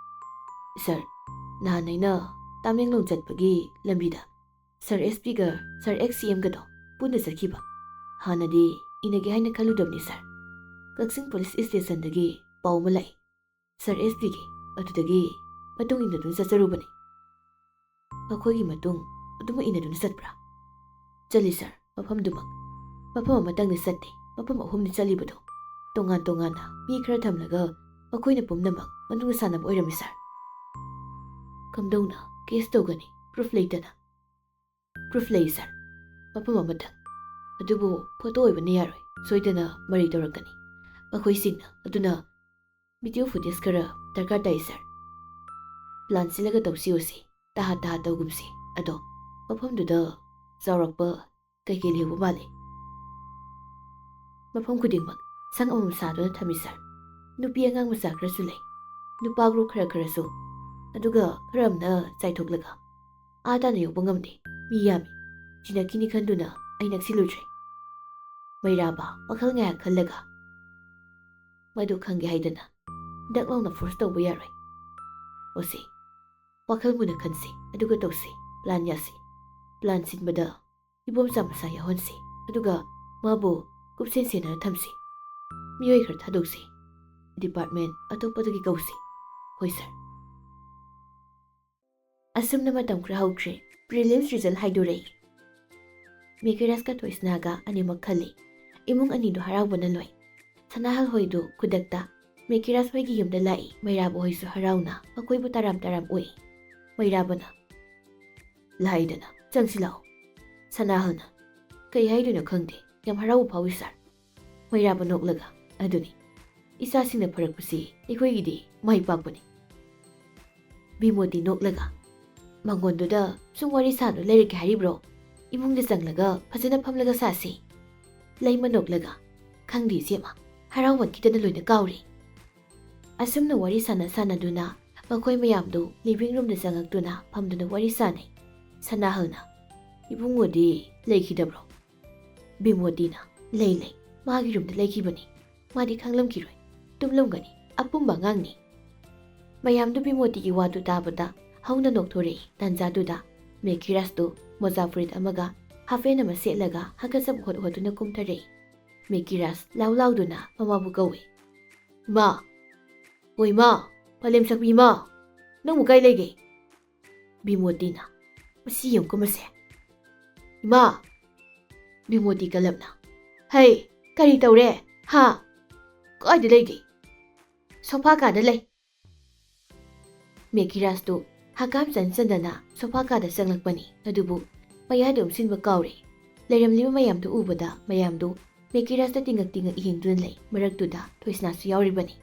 ꯁꯥꯔ, ꯅꯍꯥꯟ ꯑꯩꯅ ꯇꯥꯃꯦꯡꯂꯣꯡ ꯆꯠꯄꯒꯤ ꯂꯝꯕꯤꯗ ꯁꯥꯔ ꯑꯦꯁ ꯄꯤꯒ ꯁꯥꯔ ꯑꯦꯛꯁ ꯁꯤ ꯑꯦꯝꯒꯗꯣ ꯄꯨꯟꯅ ꯆꯠꯈꯤꯕ꯫ ꯍꯥꯟꯅꯗꯤ ꯏꯟꯅꯒꯦ ꯍꯥꯏꯅ ꯈꯜꯂꯨꯗꯕꯅꯤ ꯁꯥꯔ꯫ ꯀꯛꯆꯤꯡ ꯄꯨꯂꯤꯁ ꯏꯁꯇꯦꯁꯟꯗꯒꯤ ꯄꯥꯎ ꯑꯃ ꯂꯥꯛꯏ꯫ ꯁꯥꯔ ꯑꯦꯁ ꯄꯤꯒꯤ ꯑꯗꯨꯗꯒꯤ ꯃꯇꯨꯡ ꯏꯟꯅꯗꯨꯅ ꯆꯠꯆꯔꯨꯕꯅꯤ꯫ ꯃꯈꯣꯏꯒꯤ ꯃꯇꯨꯡ ꯑꯗꯨꯃꯛ ꯏꯟꯅꯗꯨꯅ ꯆꯠꯄ꯭ꯔꯥ? ꯆꯠꯂꯤ ꯁꯥꯔ, ꯃꯐꯝꯗꯨꯃꯛ꯫ ꯃꯐꯝ ꯑꯃꯇꯪꯗ ꯆꯠꯇꯦ, ꯃꯐꯝ ꯑꯍꯨꯝꯅꯤ ꯆꯠꯂꯤꯕꯗꯣ꯫ ꯇꯣꯉꯥꯟ ꯇꯣꯉꯥꯟꯅ ꯃꯤ ꯈꯔ ꯊꯝꯂꯒ ꯃꯈꯣꯏꯅ ꯄꯨꯝꯅꯃꯛ ꯑꯗꯨꯒ ꯁꯥꯟꯅꯕ ꯑꯣꯏꯔꯝꯃꯤ, ꯁꯥꯔ꯫ ꯀꯝꯗꯧꯅ ꯀꯦꯁ ꯇꯧꯒꯅꯤ? ꯄ꯭ꯔꯨꯐ ꯂꯩꯇꯅ꯫ ꯄ꯭ꯔꯨꯐ ꯂꯩ, ꯁꯥꯔ꯫ ꯃꯐꯝ ꯑꯃꯗ꯫ ꯑꯗꯨꯕꯨ ꯐꯣꯇꯣ ꯑꯣꯏꯕꯅ ꯌꯥꯔꯣꯏ꯫ ꯁꯣꯏꯗꯅ ꯃꯔꯩ ꯇꯧꯔꯛꯀꯅꯤ ꯃꯈꯣꯏꯁꯤꯡꯅ꯫ ꯑꯗꯨꯅ ꯚꯤꯗꯤꯑꯣ ꯐꯨꯇꯦꯖ ꯈꯔ ꯗꯔꯀꯥꯔ ꯇꯥꯏ, ꯁꯥꯔ꯫ ꯄ꯭ꯂꯥꯟ ꯁꯤꯜꯂꯒ ꯇꯧꯁꯤ, ꯑꯣꯁꯤ꯫ ꯇꯍꯥ ꯇꯍꯥ ꯇꯧꯒꯨꯝꯁꯤ꯫ ꯑꯗꯣ ꯃꯐꯝꯗꯨꯗ ꯆꯥꯎꯔꯥꯛꯄ ꯀꯩꯀꯩ ꯂꯩꯍꯧꯕ ꯃꯥꯜꯂꯤ? ꯃꯐꯝ ꯈꯨꯗꯤꯡꯃꯛ ꯁꯪ ꯑꯃꯃꯝ ꯁꯥꯗꯨꯅ ꯊꯝꯃꯤ, ꯁꯥꯔ꯫ ꯅꯨꯄꯤ ꯑꯉꯥꯡ ꯃꯆꯥ ꯈꯔꯁꯨ ꯂꯩ꯫ ꯅꯨꯄꯥ ꯒ꯭ꯔꯨꯞ ꯈꯔ ꯈꯔꯁꯨ꯫ ꯑꯗꯨꯒ ꯈꯔ ꯑꯃꯅ ꯆꯥꯏꯊꯣꯛꯂꯒ ꯑꯥ ꯇꯥꯅ ꯌꯧꯕ ꯉꯝꯗꯦ꯫ ꯃꯤ ꯌꯥꯝꯃꯤ꯫ ꯆꯤꯟꯅꯈꯤꯅꯤ ꯈꯟꯗꯨꯅ ꯑꯩ ꯅꯛꯁꯤꯜꯂꯨꯗ꯭ꯔꯦ꯫ ꯃꯩꯔꯥꯕ ꯋꯥꯈꯜ ꯉꯥꯏꯍꯥꯛ ꯈꯜꯂꯒ, "ꯃꯗꯨ ꯈꯪꯒꯦ ꯍꯥꯏꯗꯅ ꯗꯛ ꯂꯥꯎꯅ ꯐꯣꯔꯁ ꯇꯧꯕ ꯌꯥꯔꯣꯏ꯫ ꯑꯣꯁꯤ, ꯋꯥꯈꯜ ꯃꯨꯟꯅ ꯈꯟꯁꯤ, ꯑꯗꯨꯒ ꯇꯧꯁꯤ꯫ ꯄ꯭ꯂꯥꯟ ꯌꯥꯁꯤ꯫ ꯄ꯭ꯂꯥꯟ ꯁꯤꯟꯕꯗ ꯏꯕꯣꯝꯆꯥ ꯃꯁꯥ ꯌꯥꯎꯍꯟꯁꯤ, ꯑꯗꯨꯒ ꯃꯥꯕꯨ ꯀꯨꯞꯁꯦꯟ ꯁꯦꯟꯅꯔ ꯊꯝꯁꯤ꯫ ꯃꯤꯑꯣꯏ ꯈꯔ ꯊꯥꯗꯣꯛꯁꯤ꯫ ꯗꯤꯄꯥꯔꯠꯃꯦꯟ ꯑꯇꯣꯞꯄꯗꯒꯤ ꯀꯧꯁꯤ꯫" "ꯍꯣꯏ, ꯁꯥꯔ꯫" ꯑꯁꯨꯝꯅ ꯃꯇꯝ ꯈꯔ ꯍꯧꯈ꯭ꯔꯦ꯫ Prelims result ꯍꯥꯏꯗꯣꯔꯛꯏ꯫ ꯃꯦꯀꯤꯔꯥꯖꯀ ꯊꯣꯏꯁꯅꯥꯒ ꯑꯅꯤꯃꯛ ꯈꯜꯂꯤ꯫ ꯏꯃꯨꯡ ꯑꯅꯤꯗꯨ ꯍꯔꯥꯎꯕꯅ ꯂꯣꯏ꯫ ꯁꯅꯥꯍꯜ ꯍꯣꯏꯗꯨ ꯈꯨꯗꯛꯇ ꯃꯦꯀꯤꯔꯥꯖ ꯍꯣꯏꯒꯤ ꯌꯨꯝꯗ ꯂꯥꯛꯏ꯫ ꯃꯩꯔꯥꯕ ꯍꯣꯏꯁꯨ ꯍꯔꯥꯎꯅ ꯃꯈꯣꯏꯕꯨ ꯇꯔꯥꯝ ꯇꯔꯥꯝ ꯑꯣꯛꯏ꯫ ꯃꯩꯔꯥꯕꯅ, "ꯂꯥꯛꯏꯗꯅ, ꯆꯪꯁꯤ ꯂꯥꯛꯑꯣ꯫" ꯁꯅꯥꯍꯜꯅ, "ꯀꯩ ꯍꯥꯏꯗꯣꯏꯅꯣ ꯈꯪꯗꯦ, ꯌꯥꯝ ꯍꯔꯥꯎꯕ ꯐꯥꯎꯏ, ꯁꯥꯔ꯫" ꯃꯩꯔꯥꯕ ꯅꯣꯛꯂꯒ, "ꯑꯗꯨꯅꯤ, ꯏꯆꯥꯁꯤꯡꯅ ꯐꯔꯛꯄꯁꯤ ꯑꯩꯈꯣꯏꯒꯤꯗꯤ ꯃꯥꯏ ꯄꯥꯛꯄꯅꯤ꯫" ꯕꯤꯃꯣꯇꯤ ꯅꯣꯛꯂꯒ, "ꯃꯉꯣꯟꯗꯨꯗ ꯁꯨꯝ ꯋꯥꯔꯤ ꯁꯥꯗꯨꯅ ꯂꯩꯔꯒꯦ ꯍꯥꯏꯔꯤꯕ꯭ꯔꯣ? ꯏꯃꯨꯡꯗ ꯆꯪꯂꯒ ꯐꯖꯅ ꯐꯝꯂꯒ ꯁꯥꯁꯤ꯫" ꯂꯩꯃ ꯅꯣꯛꯂꯒ, "ꯈꯪꯗꯦ ꯏꯆꯦꯃ, ꯍꯔꯥꯎꯃꯟꯈꯤꯗꯅ ꯂꯣꯏꯅ ꯀꯥꯎꯔꯦ꯫" ꯑꯁꯨꯝꯅ ꯋꯥꯔꯤ ꯁꯥꯟꯅ ꯁꯥꯟꯅꯗꯨꯅ ꯃꯈꯣꯏ ꯃꯌꯥꯝꯗꯨ ꯂꯤꯚꯤꯡ ꯔꯨꯝꯗ ꯆꯪꯉꯛꯇꯨꯅ ꯐꯝꯗꯨꯅ ꯋꯥꯔꯤ ꯁꯥꯟꯅꯩ꯫ ꯁꯅꯥꯍꯜꯅ, "ꯏꯕꯨꯡꯉꯣꯗꯤ ꯂꯩꯈꯤꯗꯕ꯭ꯔꯣ?" ꯕꯤꯃꯣꯇꯤꯅ, "ꯂꯩ, ꯂꯩ, ꯃꯥꯒꯤ ꯔꯨꯝꯗ ꯂꯩꯈꯤꯕꯅꯤ꯫ ꯃꯥꯗꯤ ꯈꯪꯂꯝꯈꯤꯔꯣꯏ, ꯇꯨꯝꯂꯝꯒꯅꯤ, ꯑꯄꯨꯝꯕ ꯑꯉꯥꯡꯅꯤ꯫" ꯃꯌꯥꯝꯗꯨ ꯕꯤꯃꯣꯇꯤꯒꯤ ꯋꯥꯗꯨ ꯇꯥꯕꯗ ꯍꯧꯅ ꯅꯣꯛꯊꯣꯔꯛꯏ꯫ ꯇꯥꯟꯖꯥꯗꯨꯗ ꯃꯦꯀꯤꯔꯥꯖꯇꯨ ꯃꯣꯖꯥ ꯐꯨꯔꯤꯠ ꯑꯃꯒ ꯍꯥꯐꯦꯟ ꯑꯃ ꯁꯦꯠꯂꯒ ꯍꯥꯀꯠꯆꯕ ꯍꯣꯠ ꯍꯣꯠꯇꯨꯅ ꯀꯨꯝꯊꯔꯛꯏ꯫ ꯃꯦꯀꯤꯔꯥꯖ ꯂꯥꯎ ꯂꯥꯎꯗꯨꯅ ꯃꯃꯥꯕꯨ ꯀꯧꯏ꯫ "ꯏꯃꯥ! ꯑꯣ ꯏꯃꯥ! ꯄꯂꯦꯝ ꯁꯛꯄꯤ ꯏꯃꯥ! ꯅꯪꯕꯨ ꯀꯥꯏ ꯂꯩꯒꯦ?" ꯕꯤꯃꯣꯇꯤꯅ, "ꯃꯁꯤ ꯌꯦꯡꯉꯨꯀꯣ ꯃꯁꯦ꯫ ꯏꯃꯥ!" ꯕꯤꯃꯣꯇꯤ ꯀꯂꯞꯅ, "ꯍꯩ, ꯀꯔꯤ ꯇꯧꯔꯦ? ꯍꯥ? ꯀꯥꯏꯗ ꯂꯩꯒꯦ?" "ꯁꯣꯐꯥ ꯀꯥꯗ ꯂꯩ꯫ ꯃꯦꯀꯤꯔꯥꯁꯇꯨ ꯍꯀꯥꯝ ꯆꯟ ꯆꯟꯗꯅ ꯁꯣꯐꯥ ꯀꯥꯗ ꯆꯪꯂꯛꯄꯅꯤ꯫ ꯑꯗꯨꯕꯨ ꯃꯌꯥꯗ ꯎꯝꯁꯤꯟꯕ ꯀꯥꯎꯔꯦ꯫ ꯂꯩꯔꯝꯂꯤꯕ ꯃꯌꯥꯝꯗꯨ ꯎꯕꯗ ꯃꯌꯥꯝꯗꯨ ꯃꯦꯀꯤꯔꯥꯁꯇ ꯇꯤꯡꯉꯛ ꯇꯤꯡꯉꯛ ꯌꯦꯡꯗꯨꯅ ꯂꯩ꯫ ꯃꯔꯛꯇꯨꯗ ꯊꯣꯏꯁꯅꯥꯁꯨ ꯌꯥꯎꯔꯤꯕꯅꯤ꯫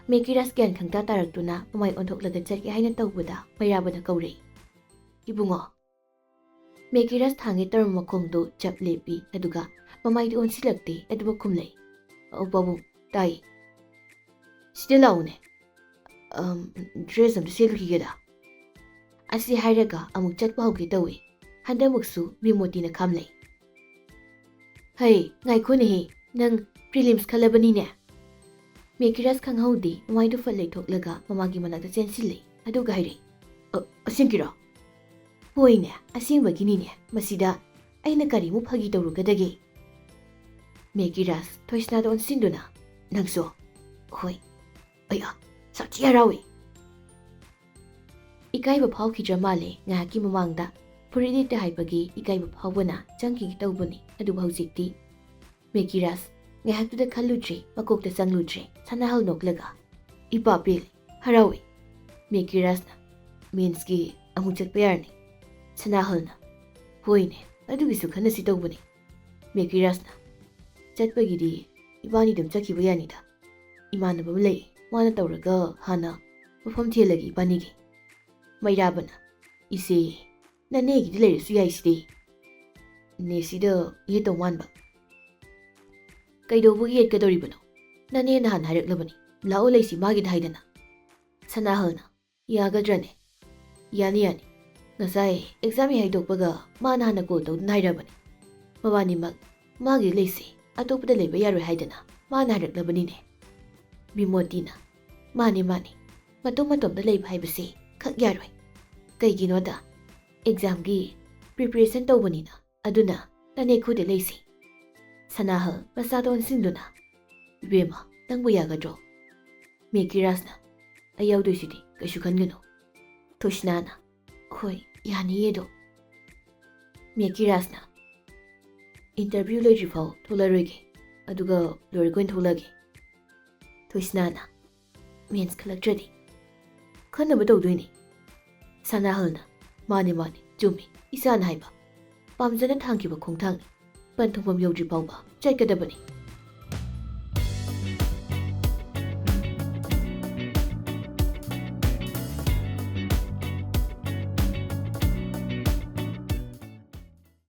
ꯃꯦꯀꯤꯔꯥꯁ ꯒ꯭ꯌꯥꯟ ꯈꯪꯇꯥ ꯇꯥꯔꯛꯇꯨꯅ ꯃꯃꯥꯏ ꯑꯣꯟꯊꯣꯛꯂꯒ ꯆꯠꯀꯦ ꯍꯥꯏꯅ ꯇꯧꯕꯗ ꯃꯩꯔꯥꯕꯅ ꯀꯧꯔꯛꯏ, "ꯏꯕꯨꯡꯉꯣ!" ꯃꯦꯀꯤꯔꯥꯁ ꯊꯥꯡꯒꯦ ꯇꯧꯔꯝꯕ ꯃꯈꯣꯡꯗꯨ ꯆꯞ ꯂꯦꯞꯄꯤ, ꯑꯗꯨꯒ ꯃꯃꯥꯏꯗꯨ ꯑꯣꯟꯁꯤꯜꯂꯛꯇꯦ, ꯑꯗꯨꯕꯨ ꯈꯨꯝꯂꯩ, "ꯑꯧ ꯄꯥꯕꯨꯡ, ꯇꯥꯏ꯫ ꯁꯤꯗ ꯂꯥꯛꯎꯅꯦ꯫ ꯑꯝ, ꯗ꯭ꯔꯦꯁ ꯑꯝꯇ ꯁꯦꯠꯂꯨꯈꯤꯒꯦꯗ꯫" ꯑꯁꯤ ꯍꯥꯏꯔꯒ ꯑꯃꯨꯛ ꯆꯠꯄ ꯍꯧꯒꯦ ꯇꯧꯏ꯫ ꯍꯟꯗꯛꯃꯨꯛꯁꯨ ꯕꯤꯃꯣꯇꯤꯅ ꯈꯥꯝꯂꯩ꯫ "ꯍꯩ, ꯉꯥꯏꯈꯣꯅꯦꯍꯦ, ꯅꯪ ꯄ꯭ꯔꯤꯂꯤꯝꯁ ꯈꯜꯂꯕꯅꯤꯅꯦ?" ꯃꯦꯀꯤꯔꯥꯁ ꯈꯪꯍꯧꯗꯦ, ꯃꯃꯥꯏꯗꯨ ꯐꯠ ꯂꯩꯊꯣꯛꯂꯒ ꯃꯃꯥꯒꯤ ꯃꯅꯥꯛꯇ ꯆꯦꯟꯁꯤꯜꯂꯦ, ꯑꯗꯨꯒ ꯍꯥꯏꯔꯛꯏ, "ꯑ, ꯑꯁꯦꯡꯀꯤꯔꯣ?" "ꯍꯣꯏꯅꯦ, ꯑꯁꯦꯡꯕꯒꯤꯅꯤꯅꯦ꯫ ꯃꯁꯤꯗ ꯑꯩꯅ ꯀꯔꯤꯃꯨꯛ ꯐꯥꯒꯤ ꯇꯧꯔꯨꯒꯗꯒꯦ?" ꯃꯦꯀꯤꯔꯥꯁ ꯊꯣꯏꯁꯅꯥꯗ ꯑꯣꯟꯁꯤꯟꯗꯨꯅ, "ꯅꯪꯁꯨ?" "ꯍꯣꯏ꯫" "ꯑꯌꯥ, ꯁꯥꯊꯤ ꯍꯔꯥꯎꯏ!" ꯏꯀꯥꯏꯕ ꯐꯥꯎꯈꯤꯗ꯭ꯔ ꯃꯥꯜꯂꯦ ꯉꯥꯏꯍꯥꯛꯀꯤ ꯃꯃꯥꯡꯗ꯫ ꯐꯨꯔꯤꯠ ꯂꯤꯠꯇꯦ ꯍꯥꯏꯕꯒꯤ ꯏꯀꯥꯏꯕ ꯐꯥꯎꯕꯅ ꯆꯪꯈꯤꯒꯦ ꯇꯧꯕꯅꯤ, ꯑꯗꯨꯕꯨ ꯍꯧꯖꯤꯛꯇꯤ ꯃꯦꯀꯤꯔꯥꯁ ꯉꯥꯏꯍꯥꯛꯇꯨꯗ ꯈꯜꯂꯨꯗ꯭ꯔꯦ, ꯃꯀꯣꯛꯇ ꯆꯪꯂꯨꯗ꯭ꯔꯦ꯫ ꯁꯅꯥꯍꯜ ꯅꯣꯛꯂꯒ, "ꯏꯄꯥ ꯄꯦꯜꯂꯦ, ꯍꯔꯥꯎꯏ꯫" ꯃꯦꯀꯤꯔꯥꯁꯅ, "ꯃꯦꯟꯁꯀꯤ ꯑꯃꯨꯛ ꯆꯠꯄ ꯌꯥꯔꯅꯤ꯫" ꯁꯅꯥꯍꯜꯅ, "ꯍꯣꯏꯅꯦ, ꯑꯗꯨꯒꯤꯁꯨ ꯈꯟꯅꯁꯤ ꯇꯧꯕꯅꯤ꯫" ꯃꯦꯀꯤꯔꯥꯁꯅ, "ꯆꯠꯄꯒꯤꯗꯤ ꯏꯕꯥꯅꯤ ꯑꯗꯨꯝ ꯆꯠꯈꯤꯕ ꯌꯥꯅꯤꯗ꯫ ꯏꯃꯥꯟꯅꯕ ꯑꯃ ꯂꯩ, ꯃꯥꯅ ꯇꯧꯔꯒ ꯍꯥꯟꯅ ꯃꯐꯝ ꯊꯤꯍꯜꯂꯒꯦ ꯏꯕꯥꯅꯤꯒꯤ꯫" ꯃꯩꯔꯥꯕꯅ, "ꯏꯆꯦ, ꯅꯅꯦꯒꯤꯗꯤ ꯂꯩꯔꯁꯨ ꯌꯥꯏꯁꯤꯗꯤ꯫" ꯅꯦꯁꯤꯗ ꯌꯦꯠꯇꯧ ꯃꯥꯟꯕ꯫ "ꯀꯩꯗꯧꯕꯒꯤ ꯌꯦꯠꯀꯗꯧꯔꯤꯕꯅꯣ? ꯅꯅꯦ ꯅꯍꯥꯟ ꯍꯥꯏꯔꯛꯂꯕꯅꯤ, ꯂꯥꯛꯑꯣ ꯂꯩꯁꯤ ꯃꯥꯒꯤꯗ ꯍꯥꯏꯗꯅ꯫" ꯁꯅꯥꯍꯜꯅ, "ꯌꯥꯒꯗ꯭ꯔꯅꯦ?" "ꯌꯥꯅꯤ, ꯌꯥꯅꯤ꯫ ꯉꯁꯥꯏ ꯑꯦꯛꯖꯥꯝ ꯍꯦꯛ ꯍꯥꯏꯗꯣꯛꯄꯒ ꯃꯥꯅ ꯍꯥꯟꯅ ꯀꯣꯜ ꯇꯧꯗꯨꯅ ꯍꯥꯏꯔꯕꯅꯤ꯫ ꯃꯕꯥꯅꯤꯃꯛ ꯃꯥꯒꯤ ꯂꯩꯁꯤ, ꯑꯇꯣꯞꯄꯗ ꯂꯩꯕ ꯌꯥꯔꯣꯏ ꯍꯥꯏꯗꯅ ꯃꯥꯅ ꯍꯥꯏꯔꯛꯂꯕꯅꯤꯅꯦ꯫" ꯕꯤꯃꯣꯇꯤꯅ, "ꯃꯥꯅꯤ, ꯃꯥꯅꯤ꯫ ꯃꯇꯣꯝ ꯃꯇꯣꯝꯗ ꯂꯩꯕ ꯍꯥꯏꯕꯁꯤ ꯈꯛ ꯌꯥꯔꯣꯏ꯫ ꯀꯩꯒꯤꯅꯣꯗ ꯑꯦꯛꯖꯥꯝꯒꯤ ꯄ꯭ꯔꯤꯄꯦꯔꯦꯁꯟ ꯇꯧꯕꯅꯤꯅ꯫ ꯑꯗꯨꯅ ꯅꯅꯦ ꯈꯨꯗ ꯂꯩꯁꯤ꯫" ꯁꯅꯥꯍꯜ ꯃꯆꯥꯗ ꯑꯣꯟꯁꯤꯟꯗꯨꯅ, "ꯏꯕꯦꯝꯃ, ꯅꯪꯕꯨ ꯌꯥꯒꯗ꯭ꯔꯣ?" ꯃꯦꯀꯤꯔꯥꯁꯅ, "ꯑꯩ ꯌꯥꯎꯗꯣꯏꯁꯤꯗꯤ, ꯀꯩꯁꯨ ꯈꯟꯒꯅꯨ꯫" ꯊꯣꯏꯁꯅꯥꯅ, "ꯍꯣꯏ, ꯌꯥꯅꯤꯌꯦ ꯑꯗꯣ꯫" ꯃꯦꯀꯤꯔꯥꯁꯅ, "ꯏꯟꯇꯔꯚ꯭ꯌꯨ ꯂꯣꯏꯗ꯭ꯔꯤꯐꯥꯎ ꯊꯣꯛꯂꯔꯣꯏꯒꯦ, ꯑꯗꯨꯒ ꯂꯣꯏꯔꯒ ꯑꯣꯏꯅ ꯊꯣꯛꯂꯛꯑꯒꯦ꯫" ꯊꯣꯏꯁꯅꯥꯅ, "ꯃꯦꯟꯁ ꯈꯜꯂꯛꯇ꯭ꯔꯗꯤ?" ꯈꯟꯅꯕ ꯇꯧꯗꯣꯏꯅꯤ꯫ ꯁꯅꯥꯍꯜꯅ, "ꯃꯥꯅꯦ, ꯃꯥꯅꯦ, ꯆꯨꯝꯃꯤ, ꯏꯆꯥꯅ ꯍꯥꯏꯕ꯫ ꯄꯥꯝꯖꯅ ꯊꯥꯡꯈꯤꯕ ꯈꯣꯡꯊꯥꯡꯅꯤ꯫ ꯄꯟꯊꯨꯡꯐꯝ ꯌꯧꯗ꯭ꯔꯤ ꯐꯥꯎꯕ ꯆꯠꯀꯗꯕꯅꯤ꯫